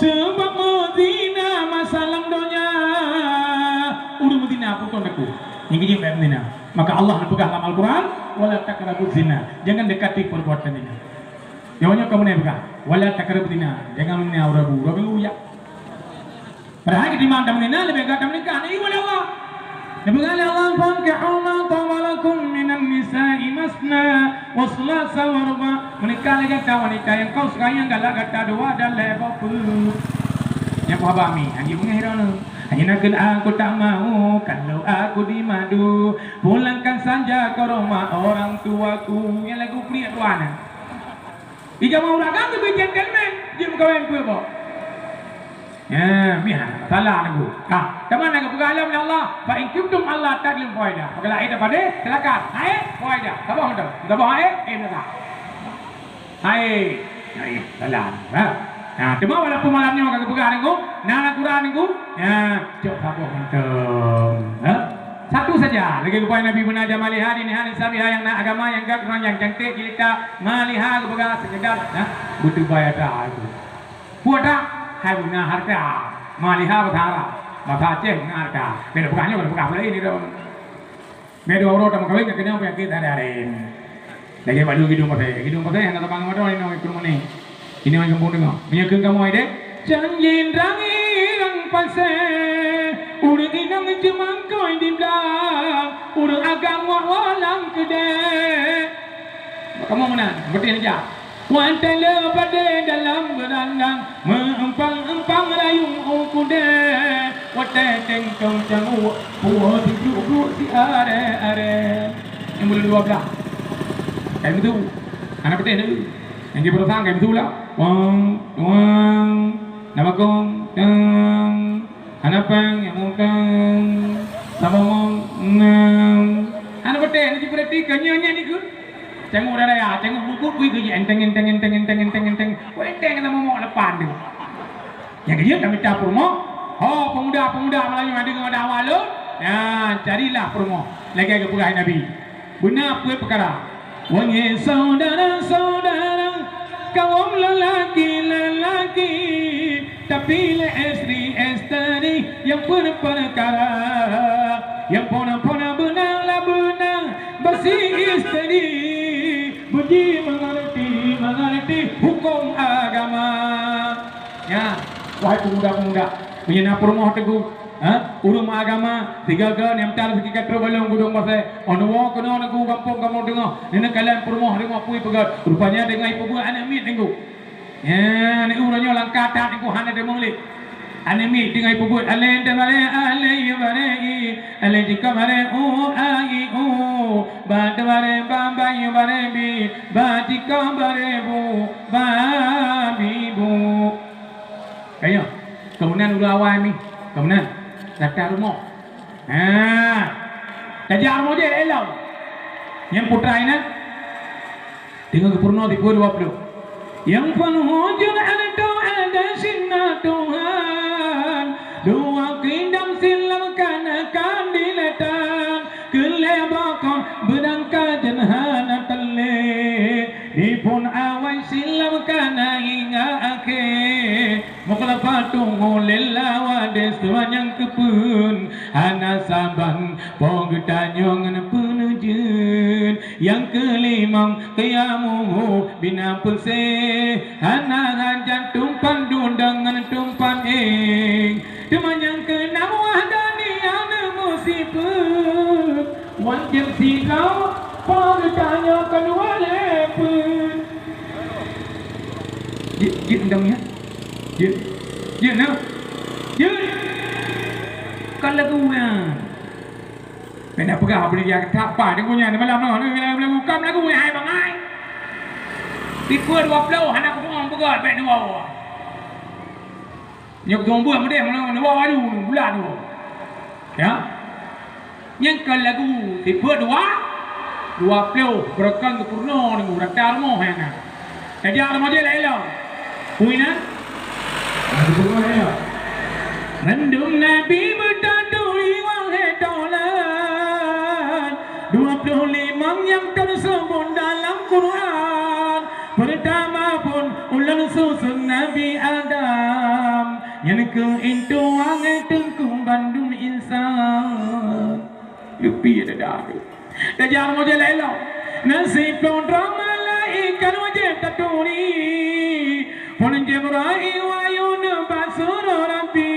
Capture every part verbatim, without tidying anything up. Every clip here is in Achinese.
Sebab meuzina masa lam donya. Ureuëng meuzina, pukon aku. Nyang kejam bak meuzina. Maka Allah neupeugah lam Al-Quran, "Wala taqrabuz zina." Jangan dekati perbuatan zina. Nyoe nyoe kamu ni peugah, "Wala taqrabuz zina." Jangan meuzina ureuëng rabu, rabu ya. Padahai ketimbang tameuzina leubeh gata meunikah, na ibu Allah. Neupeugah lé Allah, "Fankihu ma taba lakum minan nisa'i masna wa sulasa wa ruba." Meunikah lé gata wanita nyang kau suka nyang galak gata dua dan lhée boh peuet. Nyang kuhaba mi, hana beungéh droeneuh. Hanya nakal aku tak mau kalau aku dimadu. Pulangkan saja ke rumah orang tuaku. Nyang lagu priek tuan. Ija mau rakan tu gentleman, jeuet meukawen peuet boh. Ya, mihan, salah lagu. Ha, teuma na geupeugah lom lé Allah, "Fa in khiftum alla ta'dilu fawahida." Pakala ai tapadé, silakan. Hai, fawahida. Saboh mantong. Saboh hai, eh, mantong. Hai. Hai, salah. Ha. Ha, teuma walaupun malam nyoe ka geupeugah deungoe, na aturan deungoe, ya, cok saboh mantong. Ha? Satu saja. Lagée geupeugah Nabi beuna jamaliha diniha nisabiha nyang na agama, nyang gak, nyang cantik, jelita, maliha geupeugah sekedar, ha? Beuteubai atra itu. Peue atra? Hai beuna harta. Maliha bahasa Arab. Bahasa Aceh beuna harta. Bila peugah nyoe, bila peugah pula ini dah. Meudua uroe tameukawen ka keunong peunyakét hari-hari. Lagée bak lôn Kidong Pasé. Kidong Pasé hana tabang mata inoe keu rumoh ni. Inoe gampông teungoh. Meunyoe keu kamoe deh, janjin rangi rang pasé. Ureuëng inong jeumangkôi di blang. Ureuëng agam wak walang keudeh. Kamoe meunan, beutih neujak. Watée le padé dalam beurandang, meuempang-empang rayong u keudée. Watée tengkong cangguk, puwoe sijuek-juek si aré-aré. Nyang buleuen dua blah. Kai meusu. Hana peuteh lé. Nyang jipeurasaan kai meusu lah. Wang, wang. Na bakong, teng. Hana péng, nyang mungkeng. Sabongong, neng. Hana peuteh, hana jipeurati, ka nyan, nyan ikut. Canggu dara ya, canggu bubut, kui, kui, enteng, enteng, enteng. Kui enteng, kata momok lepan tu. Nyang keu jeuet ka mita peurumoh. Ho, pemuda-pemuda Melayu nyang deungoe dakwah lôn. Nyan, carilah peurumoh. Lagée geupeugah Nabi. Beuna peuet peukara. Wahai syedara-syedara, kaum lelaki-lelaki, tapi lé istri-istri nyang peuet peukara, nyang pona-pona beunang lah beunang bak si istri, beuji meungerti-meungerti huköm agama. Nyan, wahai pemuda-pemuda, meunyoe na peurumoh teungku, ha, ureuëng meuagama, sigaga nyang meutar siki ka trok balong gudong basée, oh neuwoe keunoe teungku gampông kamoe teungoh, neukalon peurumoh teungoh pui peugét, rupanya teungoh ipeubeuet aneuk miet teungku. Nyan, ureuëng nyoe langka that teungku hana deungoe lé. Aneuk miet teungoh ipeubeuet, alé teubare, alé yue bare i, alé jika bare u, a i u, ba teubare, ba ba yue bare bi, ba jika bare bu, ba bi bu. Ayo, keumunan ureuëng awai mi, keumunan. Gata rumoh. Ha. Tajak rumoh jih elok. Nyang putra inan. Teungoh geupeurunoe sipeue dua ploh. Nyang peunuh jeuet ada sinna Tuhan. Dua kidam silam kana kan diletan. Keu lhée bokong beudangka jeuet hana teuléh. Di phon awai silam kana ingat akhé. Meukeulapa tungoh lé lawa deh seumanyang keupeueun. Hana saban po geutanyoe ngon peuneujeuet. Nyang keulimong keuyamuhu bina peusé. Hana hajat tumpan dudang ngon tumpan éng. Teuma nyang keunam wah dani aneuk meusipeue. Wan jeuet sidroe, po geutanyoe keudua lé peuet. Jeuet, jeuet mantong nyan. Jeuet. Jeuet na. Jeuet. Kon lagu nyan. Bèk na peugah, beuneujak that pai deungon nyan malam nyoe, lagu, lagu, kam lagu nyan hai bangai. Sipeue dua ploh hana kupeugah peugah bèk dua. Nyoe keutueng buet meudeh meunyoe dua adu bulan tu. Ya. Nyang ka lagu sipeue dua, dua ploh beureukan geupeurunoe deungon rata rumoh nyang na. Tajak rumoh jih laén lom. Peue na? Mandum nabi meutaturi wahé tolan. Dua ploh limong nyang teuseubut dalam Quran. Peurtama phon ulôn susun Nabi Adam. Nyan keuh intu angai teungku bandum insan. Leupie dada tu. Tajak model elok. Nasib droe malaikat wajéb taturi. Phon Jibrail wahyu neuba suroh Rabbi.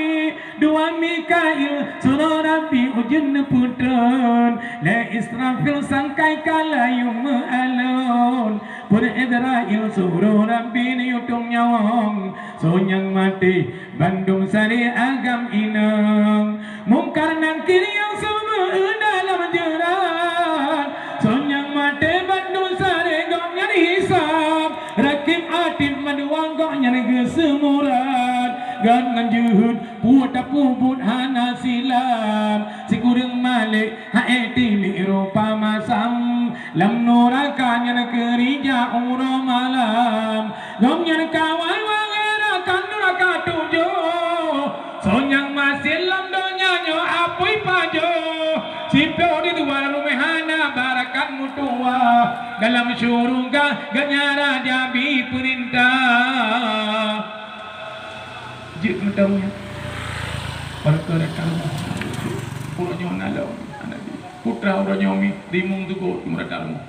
Dua Mikail suroh Rabbi ujeuen neupeutreun. Lé Israfil sangkai ka layue meualon. Phon Izrail suroh Rabbi neuyue tueng nyawöng. Soe nyang maté bandum saré agam inong. Mungkar Nakir nyang seumeue dalam jeurat. Soe nyang maté bandum saré gobnyan hisab. Rakib Atid mandua gobnyan geuseumeurah. Gobnyan jeuhet peue tapeubuet hana silap. Sikureueng malek hai tilik rupa masam. Lam nuraka nyan keurija uroe malam. Gobnyan kawan wangera ka nuraka tujoh. Soe nyang maséh lam donya nyoe apui pajoh. Siploh di luwa rumoh hana barakat meutuwah. Dalam syuruga gobnyan raja bi peurintah. Jeuet meutamong. Pada keu datang. Uroe nyoe na lom aneuk jih. Putra uroe nyoe mi rimong teugot meudatang rumoh.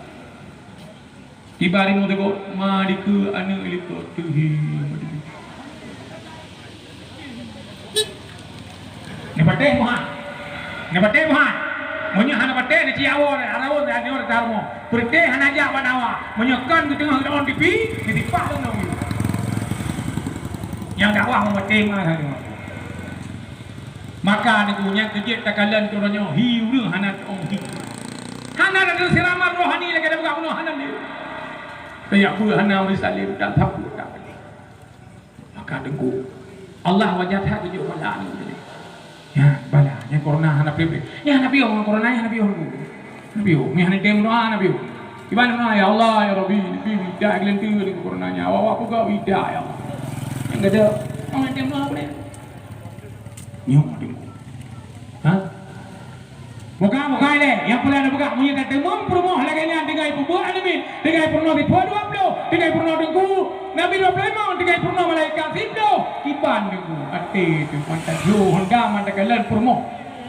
Tiba rimong teugot, ma dikeue aneuk likot teuhi. Neupatéh muha. Neupatéh muha. Meunyoe hana patéh, neuci awoe, arawon, aneuk datang rumoh. Peureuté hana jak bak dawa. Meunyoe kon geuteungoh lôn tipi, geutipah lôn nyoe. Nyang dakwah meumaté meuaha nyoe. Maka neugui nyang keujeuet takalon keu uroe nyoe, hi ureueng hana teuong hi. Hana teuseuramat rohani lagèe tapeugah bunoe hana lé. Kaya peue hana ureueng saleuem dan sapeue tak. Maka teungku, Allah wajah that geujok bala ni. Ya, bala. Nyang corona hana piôh. Nyang hana piôh, corona nyang hana piôh. Hana piôh. Nyang hana tem doa, hana piôh. Iban doa, "Ya Allah, ya Rabbi, bi wida geuleunteu deungon corona nyan. Awak-awak peugah wida, ya Allah." Nyang gada, nyang hana tem doa boleh. Nyoe teungku. Ha? Bukan, bukan lé. Nyang peureulèe na peugah, meunyoe ka teumom peurumoh lagèe nyan tinggai peubuet aneuk miet, tinggai peurunoh siploh dua ploh, tinggai peurunoh teungku, Nabi dua ploh limong, tinggai peurunoh malaikat siploh. Kiban teungku, até teuh mantong lheueh honda mantong kalon peurumoh.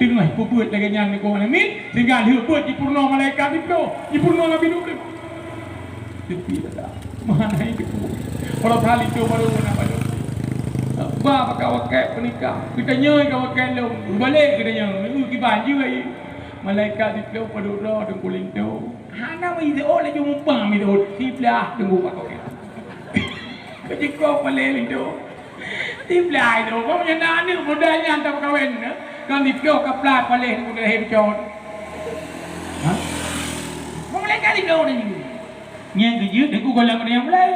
Teungoh peubuet lagèe nyan teungku aneuk miet, tinggai lheueh buet jipeurunoh malaikat siploh, jipeurunoh Nabi dua ploh limong. Tepi dah. Mana itu? Kalau tali tu baru nak baru. Ba bak wakèe peunikah. Geutanyoe ka wakèe lôn. Balik geutanyoe. Nunggu kiban jih ai. Malaikat siploh padub droe teungku linto. Hana meuidôk laju mupang idôk. Siblah teungku bak wakèe. Kejikok malèe linto. Siblah idôk. Kau meunyo na aneuk muda nyan tapeukawen. Kan siploh ka plat paléh teungku dilahé beucot. Ha? Malaikat linto tadi. Nyang keujeuet neukeu gohlom nyang mulai.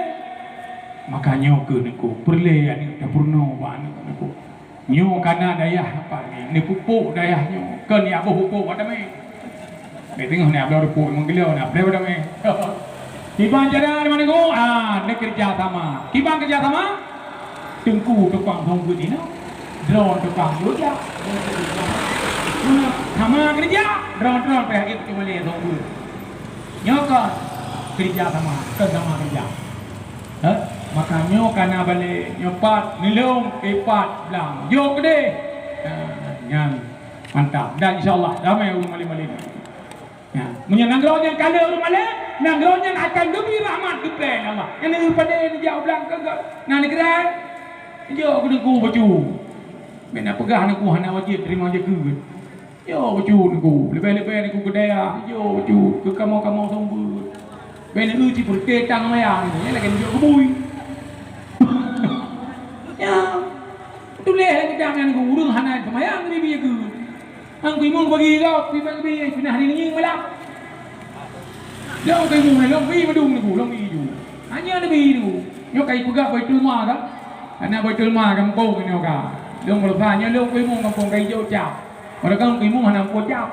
Maka nyoe keuh neukeu peureulèe aneuk tapeurunoe bak aneuk neukeu. Nyoe kana dayah apa ni? Neupupuk dayah nyoe. Kon ya boh pupuk watamé. Di teungoh ni abloe pupuk menggelio ni abloe watamé. Kiban cara di mana go? Ah, ni kerja sama. Kiban kerja sama? Teungku tukang hong buet inoe, droe tukang buet jak. Sama keurija, droe-droe pih itu cuma lé hong buet. Nyoe kon keurija sama, kon sama keurija. Heh? Maka nyoe kana balek, nyoe pat, neulong, eh, pat, blang. Jok keudeh. Nah, nyan mantap. Dan insya Allah damai ureueng malém-malém. Ya, meunyoe nanggroe nyan ka lheueh ureueng malém, nanggroe nyan akan geubri rahmat geupeu lé Allah. Nyang na padé neujak u blang keu geuh na neugrai. Jok keu teungku bacut. Bèk na peugah teungku hana wajéb teurimong zakeuet. Jok bacut teungku, leubeh-leubeh teungku keu dayah, jok bacut keu kamoe-kamoe sumbeue. Bèk na eu cit peureuteh tang mayang, nyan lagèe neujok keu bui. Ya. Tuléh lagèe nyan teungku, ureueng hana seumayang geubri zakeuet. Ngon keu imum bagi gob, piman bi pinah di ngieng malam. Lôn keu imum, lôn bi meudung niku, lôn bi ju. Hanya Nabi niku. Nyoe kai peugah Baitul Mal kan? Karena Baitul Mal gampông nyoe ka. Lôn meurasa nyoe lôn keu imum gampông kai jok cap. Padahai keu imum hana gampông cap.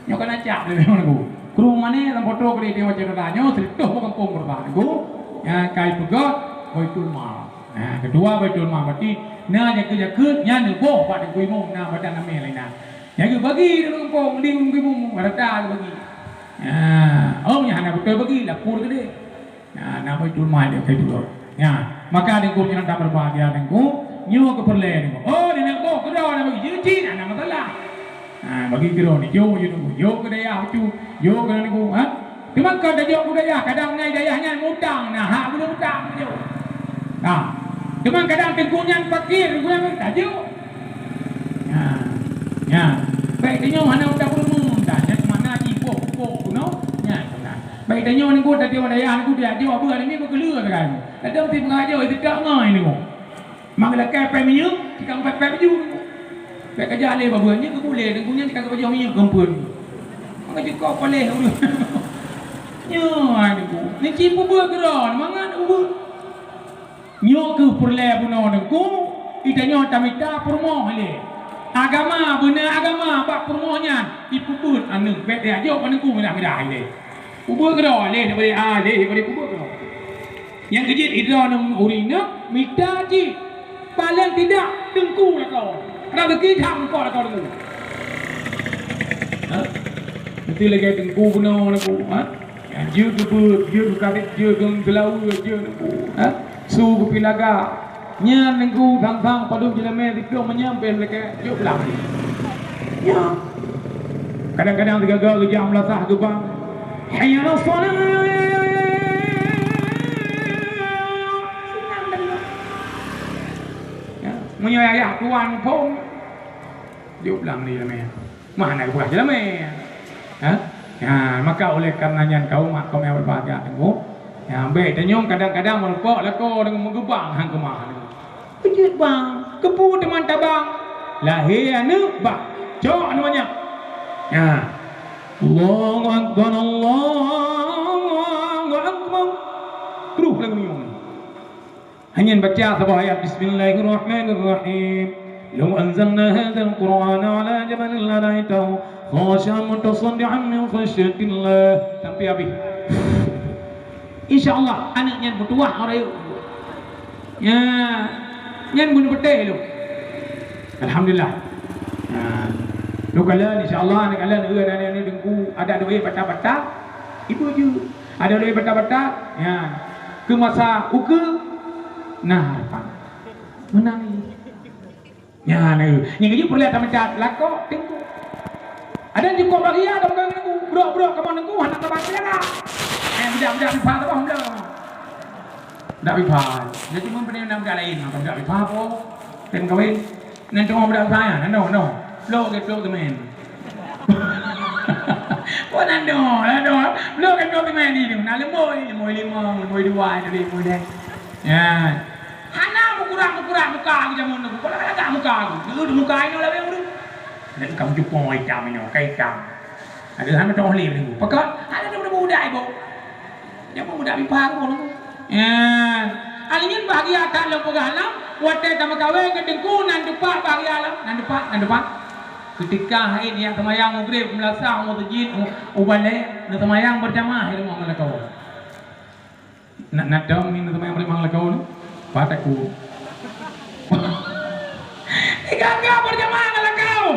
Nyoe kana cap lé lôn niku. Krueng mané lam foto keu dia macam nyoe, seutoh gampông meurasa niku. Nyan kai peugah Baitul Mal. Nah, keudua Baitul Mal berarti na jakeuet-jakeuet nyan neuboh bak teungku imum na badan amé laén na. Nyang geubagi di gampông di teungku imum rata geubagi. Nah, oh nyan hana beutôi bagi lapor keudeh. Nah, na Baitul Mal dia kai turot. Nah, maka teungku nyang tak berbahagia teungku. Nyoe keu peureulèe nyoe. Oh, nenek boh keudroe na bagi jeuet cit, hana masalah. Ha, bagi keudroe ni, jok jeuet nunggu. Jok keu dayah bacut, jok keu nunggu, ha? Teuma ka tajok keu dayah, kadang na dayah nyan mutang, na hak boleh mutang jok. Ha. Teuma kadang teungku nyan fakir, teungku nyan tajok. Ha. Nyan. Baik tanyoe hana udah peurumoh, dah nyan mana jiboh-boh bunoe, nyan. Baik tanyoe nunggu tajok dayah, nunggu dia jok, beuh ni beukeuleu kan. Kadang si pengajo, si tak ngai nunggu. Mak geulakai pèng minyeuk, tikang pèng-pèng baju. Pèng keujak lé babah nyan keu bulèe, dan nyan tikang keu baju minyeuk keumpun. Maka jikok paléh ureueng. Nyoe ai nunggu. Ni cit peubuet keudroe, mangat ubeut. Nyoe keuh peureulèe bunoe nunggu, ita nyoe tamita peurumoh lé. Agama, beuna agama bak peurumoh nyan, ipeubuet aneuk bèk tajok nunggu midah-midah lé. Peubuet keudroe lé, daripada, ah, lé, daripada peubuet keudroe. Nyang keujeuet idroe ngon ureueng inong mita cit. Paléng tidak teungku lakoe. Rezeki that muka lakoe teungku. Ha? Meusti lagèe teungku bunoe lakoe, ha? Nyang jeuet keu beuet, jeuet keu karet, jeuet keu seulaweue, jeuet teungku, ha? Su keupi lagak. Nyan teungku sang-sang padub jeulamèe siplôh manyam pih meulakèe jok blang. Nyan. Kadang-kadang sigaga geujak meulasah geubang. Hayya 'alas shalah. Ya, meunyoe ayah tuan phôn, jok blang di jeulamèe. Mah na geupeugah jeulamèe. Ha? Ya, maka oleh karena nyan kaum mak kaum yang berbahagia teungku. Ya, bèk tanyong kadang-kadang meureumpok lakoe deungon meugeubang han keumah. Beujeuet bang, keupeue teuma tabang? Lahé aneuk bang, cok aneuk manyak. Nyan. Allahu Akbar, Allahu Akbar. Truh lagu nyoe. Hanya baca saboh ayat, Bismillahirrahmanirrahim. Law anzalna hadzal Qur'ana 'ala jabalin lara'aitahu khashi'an mutasaddi'an min khasyatillah. Sampai habis. Insya Allah aneuk nyan meutuwah orang yuk. Ya, nyan bunoe peutéh lôn. Alhamdulillah. Ha. Lôn kalon, insya Allah, aneuk kalon, eh, aneuk-aneuk teungku, ada duit batat-batat, ibu ju. Ada duit batat-batat, ya. Keu masa ukeue, nah, harapan. Meunang. Nyan, eh, nyang keujeuet peureulèe tameucat lakoe teungku. Ada nyang cukôp bahagia, ada peugah teungku, brok-brok kamoe teungku, hana tabang siaga. Eh, bujak-bujak pipa tabang blang. Dak pipa. Jadi mun peue na bujak laén, maka bujak pipa po. Tem kawin. Nan teungoh bujak pipa nyan, nan noh, noh. Blok ke blok temen. Oh, nan noh, nan noh. Blok ke blok temen ni, na leumboi, leumboi limong, leumboi dua, leumboi deh. Ya. Hana meukurang-meukurang muka aku jameun nyoe. Kok lagak-lagak muka aku? Jeuet muka inoe lawét ureueng. Lagèe kamoe jukong itam inoe, ka itam. Ada hana tong lé nyoe. Pakon? Hana tong muda ibu. Nyang muda pipa aku nyoe. Ya. Alinyan bahagia that lôn peugah lom, watèe tameukawen keu teungku nan teumpat bahagia lom, nan teumpat, nan teumpat. Keutika hai nyan seumayang maghrib, meulasah, meuseujid, u, u balèe, neuseumayang beurjamaah di rumoh ngon lakoe. Nak, nak dong ni teuma yang memang lakoe ni. Pat aku. Tiga-tiga berjamaah ngon lakoe.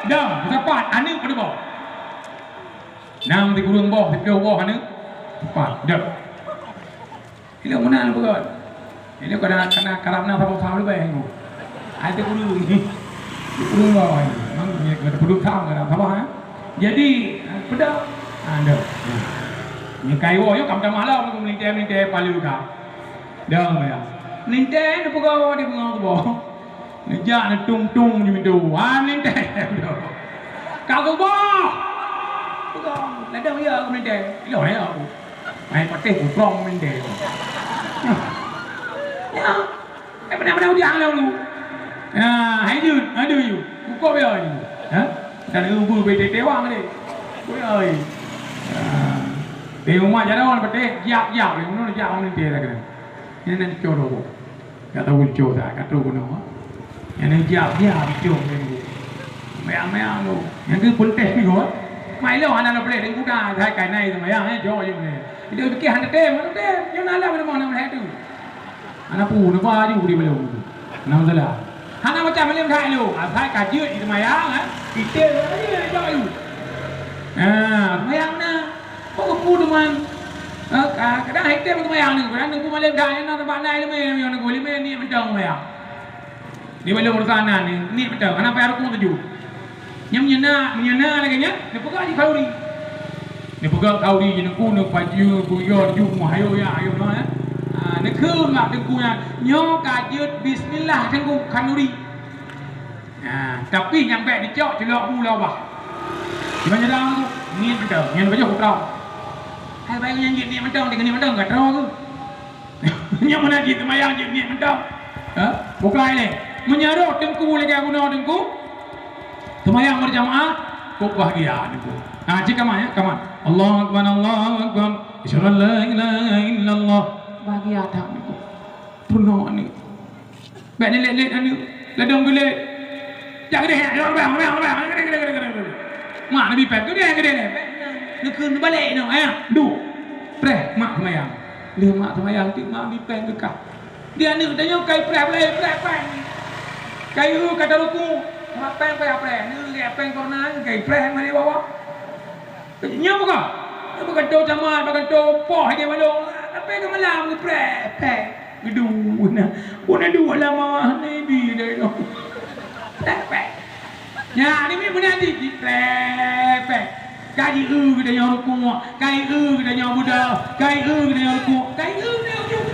Dong, sapat, aneuk pada boh. Nam di kurung boh, di boh aneuk. Sapat, dong. Ilok meunan peugah. Ilok kana, kana karab na saboh faham leubeh. Ai teukurung. Teukurung bawah. Memang dia kena teukurung sama dalam saboh, eh. Jadi, pedak. Ha, dah. Ni kai woe, yuk, kam tamah lah, aku melinteh-melinteh palu ka. Dah, ya. Melinteh, ni peugah, dia peugah tu, boh. Neujak, neutung-tung, je mintu. Ha, melinteh. Ka suboh. Peugah, ladang, ya, aku melinteh. Ilok, ya, aku. Main pateh, kuprong, melinteh. Ya. Eh, pernah-pernah ujang lah dulu. Ya, hai jun, aduh, yuk. Bukok dia ni. Ha? Dan ubu bete tewang ni. Woi, oi. Ha. Di rumah jalan orang pete, jak-jak. Di mana jak orang nanti dah kena. Ini nanti coro. Ka tahu coro dah, ka tahu guna. Yang ni jak-jak, coro ni. Mayang-mayang tu. Yang tu pun teh ni, kot. Mai lo, anak nak boleh, dan kuda, saya kan naik sama. Yang ni, coro je. Dia fikir, hana tem, hana tem. Yang nak lah, mana-mana, mana tu. Hana pu, neuba aju di balong tu. Hana masalah. Hana macam malem that lôn. Asai ka jeuet di seumayang, eh. Item aja jak aju. Ha, seumayang na. Kok geupeu teuma. Ha, ka-, kadang item seumayang ni, kadang nunggu malem that, na tempat na ileumèe, nyang nunggu ileumèe ni mantong seumayang. Di balong urusan nan ni, ni betul. Kenapa harus tujuh? Nyam nyena, nyena lagi nya, dia pegang di khauri. Dia pegang khauri je nungku, nungku paju, nungku yo, ju, muhayo ya, ayo no ya. Ah, nungku mak tengku nya, nyo kajut bismillah tengku khanuri. Nah, tapi nyang bèk dicok celok bu lah bah. Gimana dah tu? Ni betul, ni betul putra. Hai baik nyang ni betul, dengan ni betul enggak tahu tu. Nyang mana jih seumayang jih niet mantong. Ha? Bukai lé. Meunyoe roh teungku lagèe bunoe teungku, seumayang berjamaah, kok bahagia teungku. Ha, cit kamat ya, kamat. Allahu Akbar, Allahu Akbar. Asyhadu an la ilaha illallah. Bahagia that teungku. Peurunoe aneuk. Bèk nilét-lét aneuk. Ladôm geulet. Jak keudeh, jak keudeh, keudeh, keudeh, keudeh, keudeh. Mak neubi péng, keudeh, keudeh, keudeh. Neukheun neubalek inoe, eh. Duek. Preh, mak seumayang. Lé mak seumayang, teuk mak bi péng keu kah. Di aneuk tanyoe kai preh, preh, preh, preh. Kai eu ka taruku. Mak péng payah preh. Neu lé péng korna, kai preh mari bawah. Nyoe buka. Nyoe buka do camat, buka do poh je balong. Tapi ke malam ke preh, preh. Gedu na. Pun ada lama ni bi dah. Preh, preh. Nya, ni mi punya di, di preh, preh. Kaji eu kita nyoe rukuk, kai eu kita nyoe buda, kai eu kita nyoe rukuk, kai eu kita nyoe rukuk.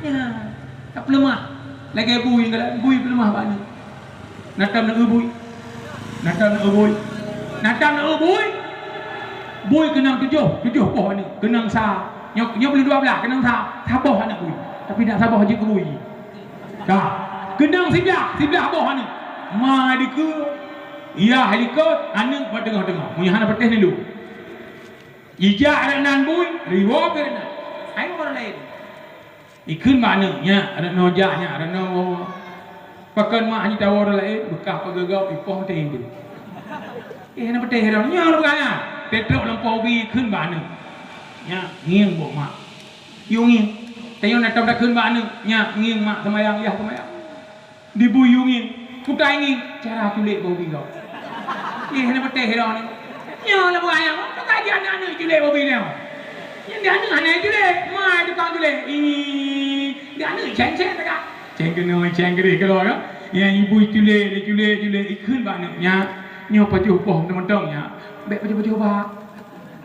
Nya, tak pelemah. Lagi bui kalau bui pelemah bak ni. Natan na eu bui. Natan na eu bui. Natan na eu bui. Bui keunong tujoh, tujoh poh aneuk. Keunong sa. Nyoe, nyoe boleh dua belah, keunong sa. Saboh aneuk bui. Tapi nak saboh jeuet keu bui. Dah. Keunong siblah, siblah boh aneuk. Ma dikeue, yah likot, aneuk bak teungoh-teungoh. Meunyoe hana patéh nilu. Ijak aneuk nan bui, riwoe pih aneuk nan. Hai ureueng laén. Ikheun bak aneuk, "Nyak, aneuk nyoe jak, nyak, aneuk nyoe." Pakon mak hana tawoe ureueng laén, beukah pageugok, ipoh teuh. Eh, hana patéh dah. Nyoe ureueng kaya. Teutôk lampôh ubi ikheun bak aneuk. "Nyak, ngieng boh mak." Yue ngieng. Tanyoe na tom takheun bak aneuk, "Nyak, ngieng mak seumayang, yah seumayang." Dibui yue ngieng. Kutai ngieng. Cara culek boh ubi gob. Eh, hana patéh dah aneuk. Nyoe lam ayang. Pakai di aneuk-aneuk culek boh ubi nyoe. Nyang di aneuk hana culek. Mai tukang culek. Ih, di aneuk ceng-ceng tagak. Ceng keunoe, ceng keudeh keudroe ka. Nyang ibu culek, culek, culek, ikheun bak aneuk, "Nyak, nyoe pajoh boh mantong, nyak. Bèk pajoh-pajoh bak."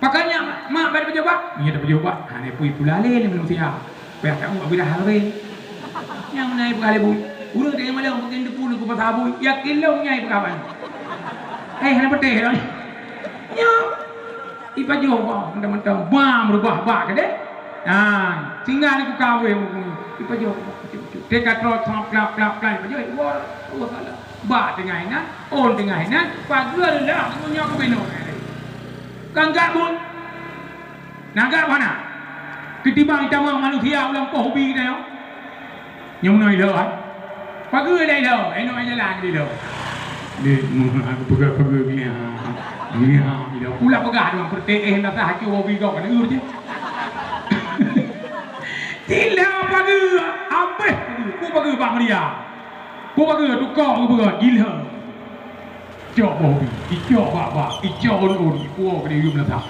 "Pakon nyak, mak, bèk pajoh bak?" "Nyoe tapajoh bak." Hana pui pula lé lé manusia. Payah tahu abi dah hari. Nyang mana ibu kali bui. Ureueng tanya malam mungkin depu nak pasal bui. Yakin lom nyai peugah ban. Hai, hana patéh dah. Nyoe. Ipajoh bak mantong-mantong. Bam reubah bak keudeh. Ha, singa ni ku kawé. Ipajoh bak. Teuka trok, trok, klap, klap, klap. Ipajoh. Wah, wah, salah. Bak teungoh inan, ôn teungoh inan, pageue leulah meunyoe kubinoe. Kan gak buet. Na gak mana? Keutibang tamong manusia u lampôh ubi geutanyoe. Nyoe meunoe ilheueh, hai. Pageue lé ilheueh, inoe jalan ilheueh. Dek, aku peugah-peugah gini, ha. Gini, ha, ilheueh. Pula peugah dengan pertek, eh, dah tahacu ubi gok, kena ur je. Ilheueh pageue, abéh pageue. Ku pageue bak meuria. Ku pageue, tukok ku peugah, ilheueh. Cok boh ubi, icok bak-bak, icok ôn-ôn, ipuwoe keudeh yum lasah.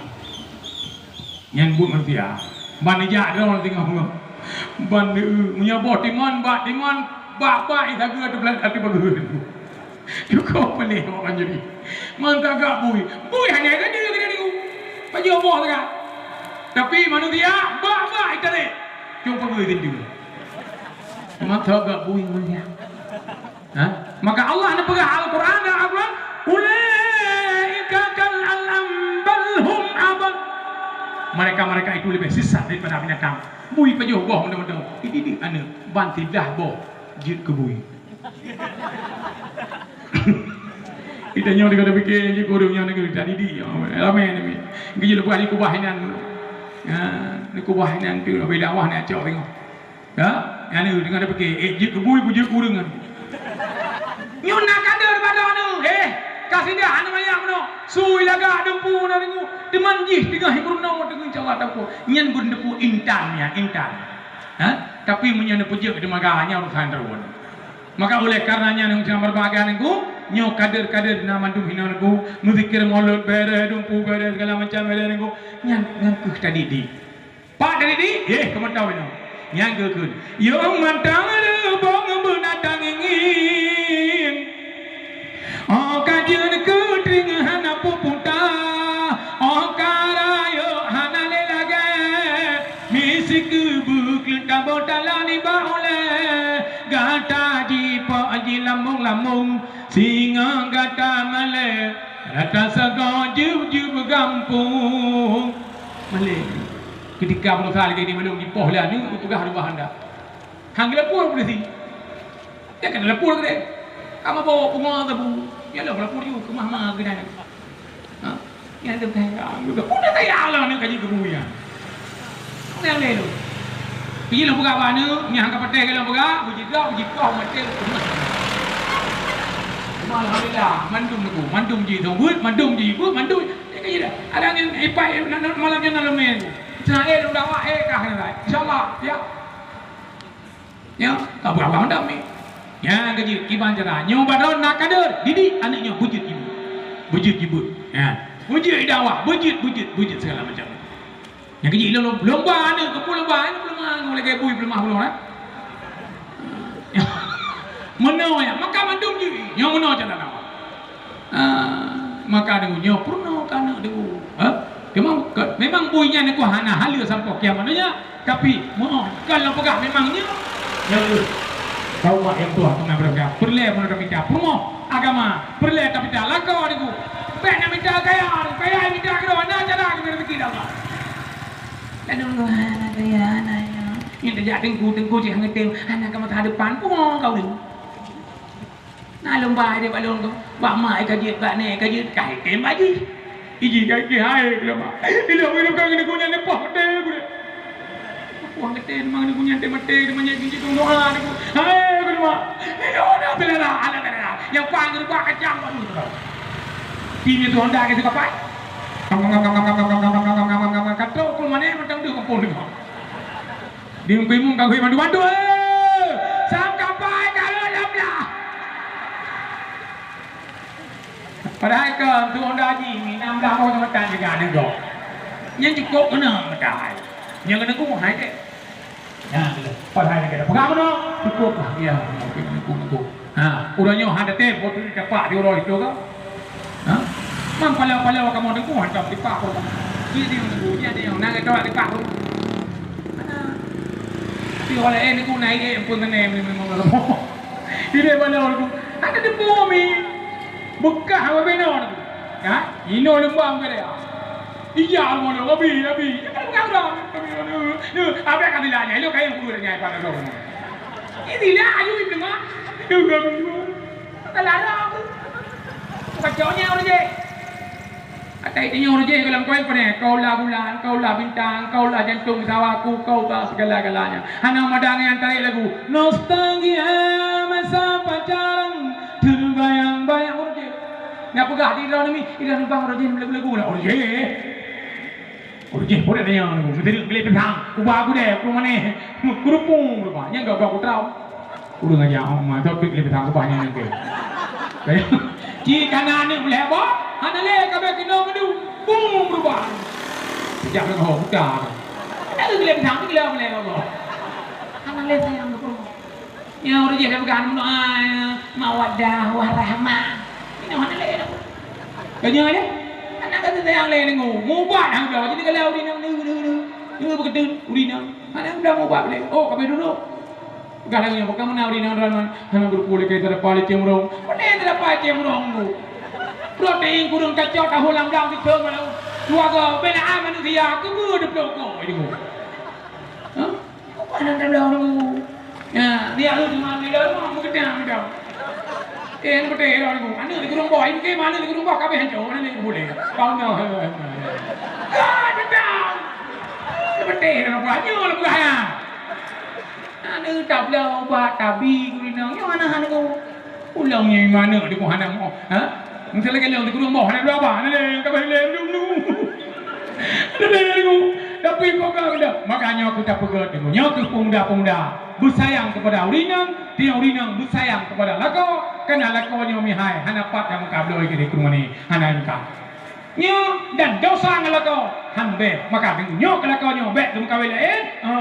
Nyan buet manusia. Ban neujak droe teungoh-teungoh. Ban neu-, meunyoe boh timon, bak timon, bak-bak, i sageue ateueh beulan, ateueh bageue. Cukup peuleh awak Manjeri. Man tagak bui. Bui hana geudeue, geudeue. Pajoh boh tagak. Tapi manusia, bak-bak, itarek. Cuma pageue tintu. Man tagak bui manusia. Ha? Maka Allah neupeugah Al-Quran dan Al-Quran, "Ulaika kal an'am bal hum adall." Mereka-mereka itu lebih sesat daripada binatang. Bui pajoh boh mantong-mantong. Dididik aneuk ban siblah boh jeuet keu bui. Kita nyoe deungon pike jih kureueng nyoe negeri tadi di. Ramai ni. Geujeuet leubeh dikubah inan. Ha, dikubah inan tu, beda wah nak cok tengok. Ya, nyan deungon pike, eh, jeuet keu bui, bui jeuet keu ureueng. Nyoe na kader bak droeneuh, eh, ka sidah aneuk manyak meunoe. Sui lagak dumpu na deungoe, teuma jih teungoh peurunoe teungoh, insya Allah tapuwoe. Nyan beuneupue intan nyan, intan. Ha? Tapi meunyoe neupeujeuet di maga nyan urusan droeneuh. Maka oleh karena nyan, nyang berbahagia nyoe, nyoe kader-kader na mandum hinoe nyoe, meuzikir maulud bere, dumpu bere, segala macam bere nyoe, nyan, nyan keuh tadidik. Pat tadidik, yeh, keu mantong nyoe. Nyan geukheun. Yong mantong reubong beunatang ingi. Gata jipoh jilambong-lambong, singoh gata malée, rata sagoe jeueb-jeueb gampông. Malée, keutika beurasa lagée nyoe, malée jipoh lé aneuk, geupeugah rubah anda. Han geulapor polisi. Nyan ka geulapor keudeh. Ka meubawa bunga sabu. Nyan lom lapor ju keu mama keunan. Ha? Nyan tu kaya. Udah, udah kaya lah aneuk ka jeuet keu buya. Nyan lé tu. Pih lôn peugah bak aneuk, nyan ka patéh lôn peugah, beujigoe, beujigoe, maté. Cuma alhamdulillah, mandum tu, mandum jih tu, buet, mandum jih, buet, mandum. Nyan ka jih dah. Ada nyan ipai, na, na, malam nyan na lôn mé. Cina eh, lôn dakwah, eh, kah nyan. Insyaallah, ya. Nyoe, ka beurapa mandum ni. Nyan keuh jeuet kiban cara. Nyoe baroe na kader, didik aneuk nyoe beujeuet jibeuet. Beujeuet jibeuet. Nyan. Beujeuet dakwah, beujeuet, beujeuet, beujeuet segala macam. Nyan keuh jeuet lom-, lomba aneuk, keupeue lomba aneuk, peuleumah, lagée bui peuleumah ulôn, eh. Meunoe nyan, maka mandum jeuet. Nyoe meunoe cara dakwah. Ah, maka deungon nyoe peurunoe keu aneuk deungon. Ha? Memang, memang bui nyan nyoe hana haleue sampoe kiamat donya, tapi meunoe kon lôn peugah memang nyoe. Nyoe kheueh. Kaum mak nyang tuha teungoh beureukat, peureulée meunoe tamita peurumoh agama, peureulée tamita lakoe deungon. Bék na mita kaya, kaya mita keudroe, na cara keu rezeki Allah. Lalu hana kaya, hana nyoe. Nyang teujak teungku, teungku cit hana tem, hana ka masa depan, peurumoh kawin. Na lôn ba ideh bak lôn tu, bak mak ka jeuet, bak nèk ka jeuet, ka item bak jih. Iji ka item hai keu lôn mak. Ilôn hidup ka ngon neuk nyan neupah maté ku deh. Wah, maté memang neuk nyan teuh maté, teuma nyan jih tu doa neuk. Hai keu lôn mak. Ilôn dah selera, ala selera. Nyang pang geurubah kacang bak lôn tu. Tim itu Honda ke suka pai. Kata ku mana mentang tu kampung tu. Di muka imum ka geuh bantu-bantu, eh! Sangkapai ka lheueh lam blah. Padahai kon tu Honda jih, enam blah boh meutan juga ada gob. Nyan cukôp keuneuk meutai. Nyan keuneuk kuh hai deh. Nyan, padahai lagèe dah peugah meunoe, cukôp lah. Ya, oke, keuneuk kuh, keuneuk kuh. Ha, uroe nyoe hana teuh, boh teuh tapak di uroe itu ka. Ha? Mang palau-palau kamoe teungku hantom tipak pun. Jadi teungku, jadi yang nak tolak tipak pun. Mana? Tapi oleh eh teungku naik eh pun kena memang. Ini palau teungku. Ada debu mi. Bekah apa beno teungku. Ya, ino lembang ke dia. Iya, mau lo abi, abi. Ya kan bukan orang. Abi kan dilanya, lo kayak guru nya pada lo. Ini lah ayu itu mah. Itu kan. Ka lara aku. Kacau nya ureueng jih. Atai tanyoe ureueng jih goh lam koin peuneh, "Kaulah bulan, kaulah bintang, kaulah jantung sawaku, kaulah segala-galanya." Hana mada nyan tarék lagu. Nostalgia masa pacaran, terbayang-bayang ureueng jih. Nyan peugah di droeneuh mi, di droeneuh bang ureueng jih lagu-lagu na ureueng jih. Ureueng jih, peue tanyong, meuteureuek gleh pisang, uba gudée, keu manéh, keureupung rupa, nyang gak-gak putra. Ureueng aja, oh, ma, topik gleh pisang, uba nyan nyang keu. Ci kana aneuk lhèe boh, hana lé ka bèk keunoe meudu, bum rupa. Sejak leuho buta. Ada gleh pisang, gleh apa lé Allah. Hana lé sayang keu Nyoe ureueng jih ka peugah meunoe, mawaddah warahmah. Nyoe hana lé dah. Ka nyoe lé? Aneuk ka teutayang lé deungoe. Mubat hana bloe. Jadi kalau ureueng inong, neu, neu, neu. Neu beukeudeueng ureueng inong. Hana bloe mubat lé. Oh, ka beuduek. Peugah lagèe nyoe, peugah meunan ureueng inong droeneuh. Hana beureupu lé keu teudapat leceng murong. Peue teudapat leceng murong tu? Protein kureueng kacok tahu lam blang sithon malam. Dua go, bela manusia, keubeue dua ploh go. Hah? Apa nan dalam tu? Ya, dia tu cuma bila tu mau kita kita. Eh, nak betul orang tu. Aneuk di gurung bawah, ini ke mana di gurung bawah, kabeh hancur, mana ni boleh. Kau nak. Ah, betul. Betul orang bawah, nyoe lah bukan ya. Aneuk tak bela ubat, tabi, gurina. Nyoe aneuk-aneuk tu. Ulôn nyoe iman aneuk di keuh hana moh, ha? Miseu lagèe lôn di gurông boh hana bloe ba, hana lé, ka bah lé lôn. Hana lé lôn. Tapi kok ka dah. Makanya aku tak peugah deungoe. Nyoe keuh pemuda-pemuda beusayang kepada ureueng inong, tiep ureueng inong beusayang kepada lakoe, karena lakoe nyoe mihai, hana pat nyang ka bloe keu di keurumoh ni, hana engka. Nyoe dan dosa ngon lakoe han bèe, maka nyoe keu lakoe nyoe bèk geumeukawen laén. Ha.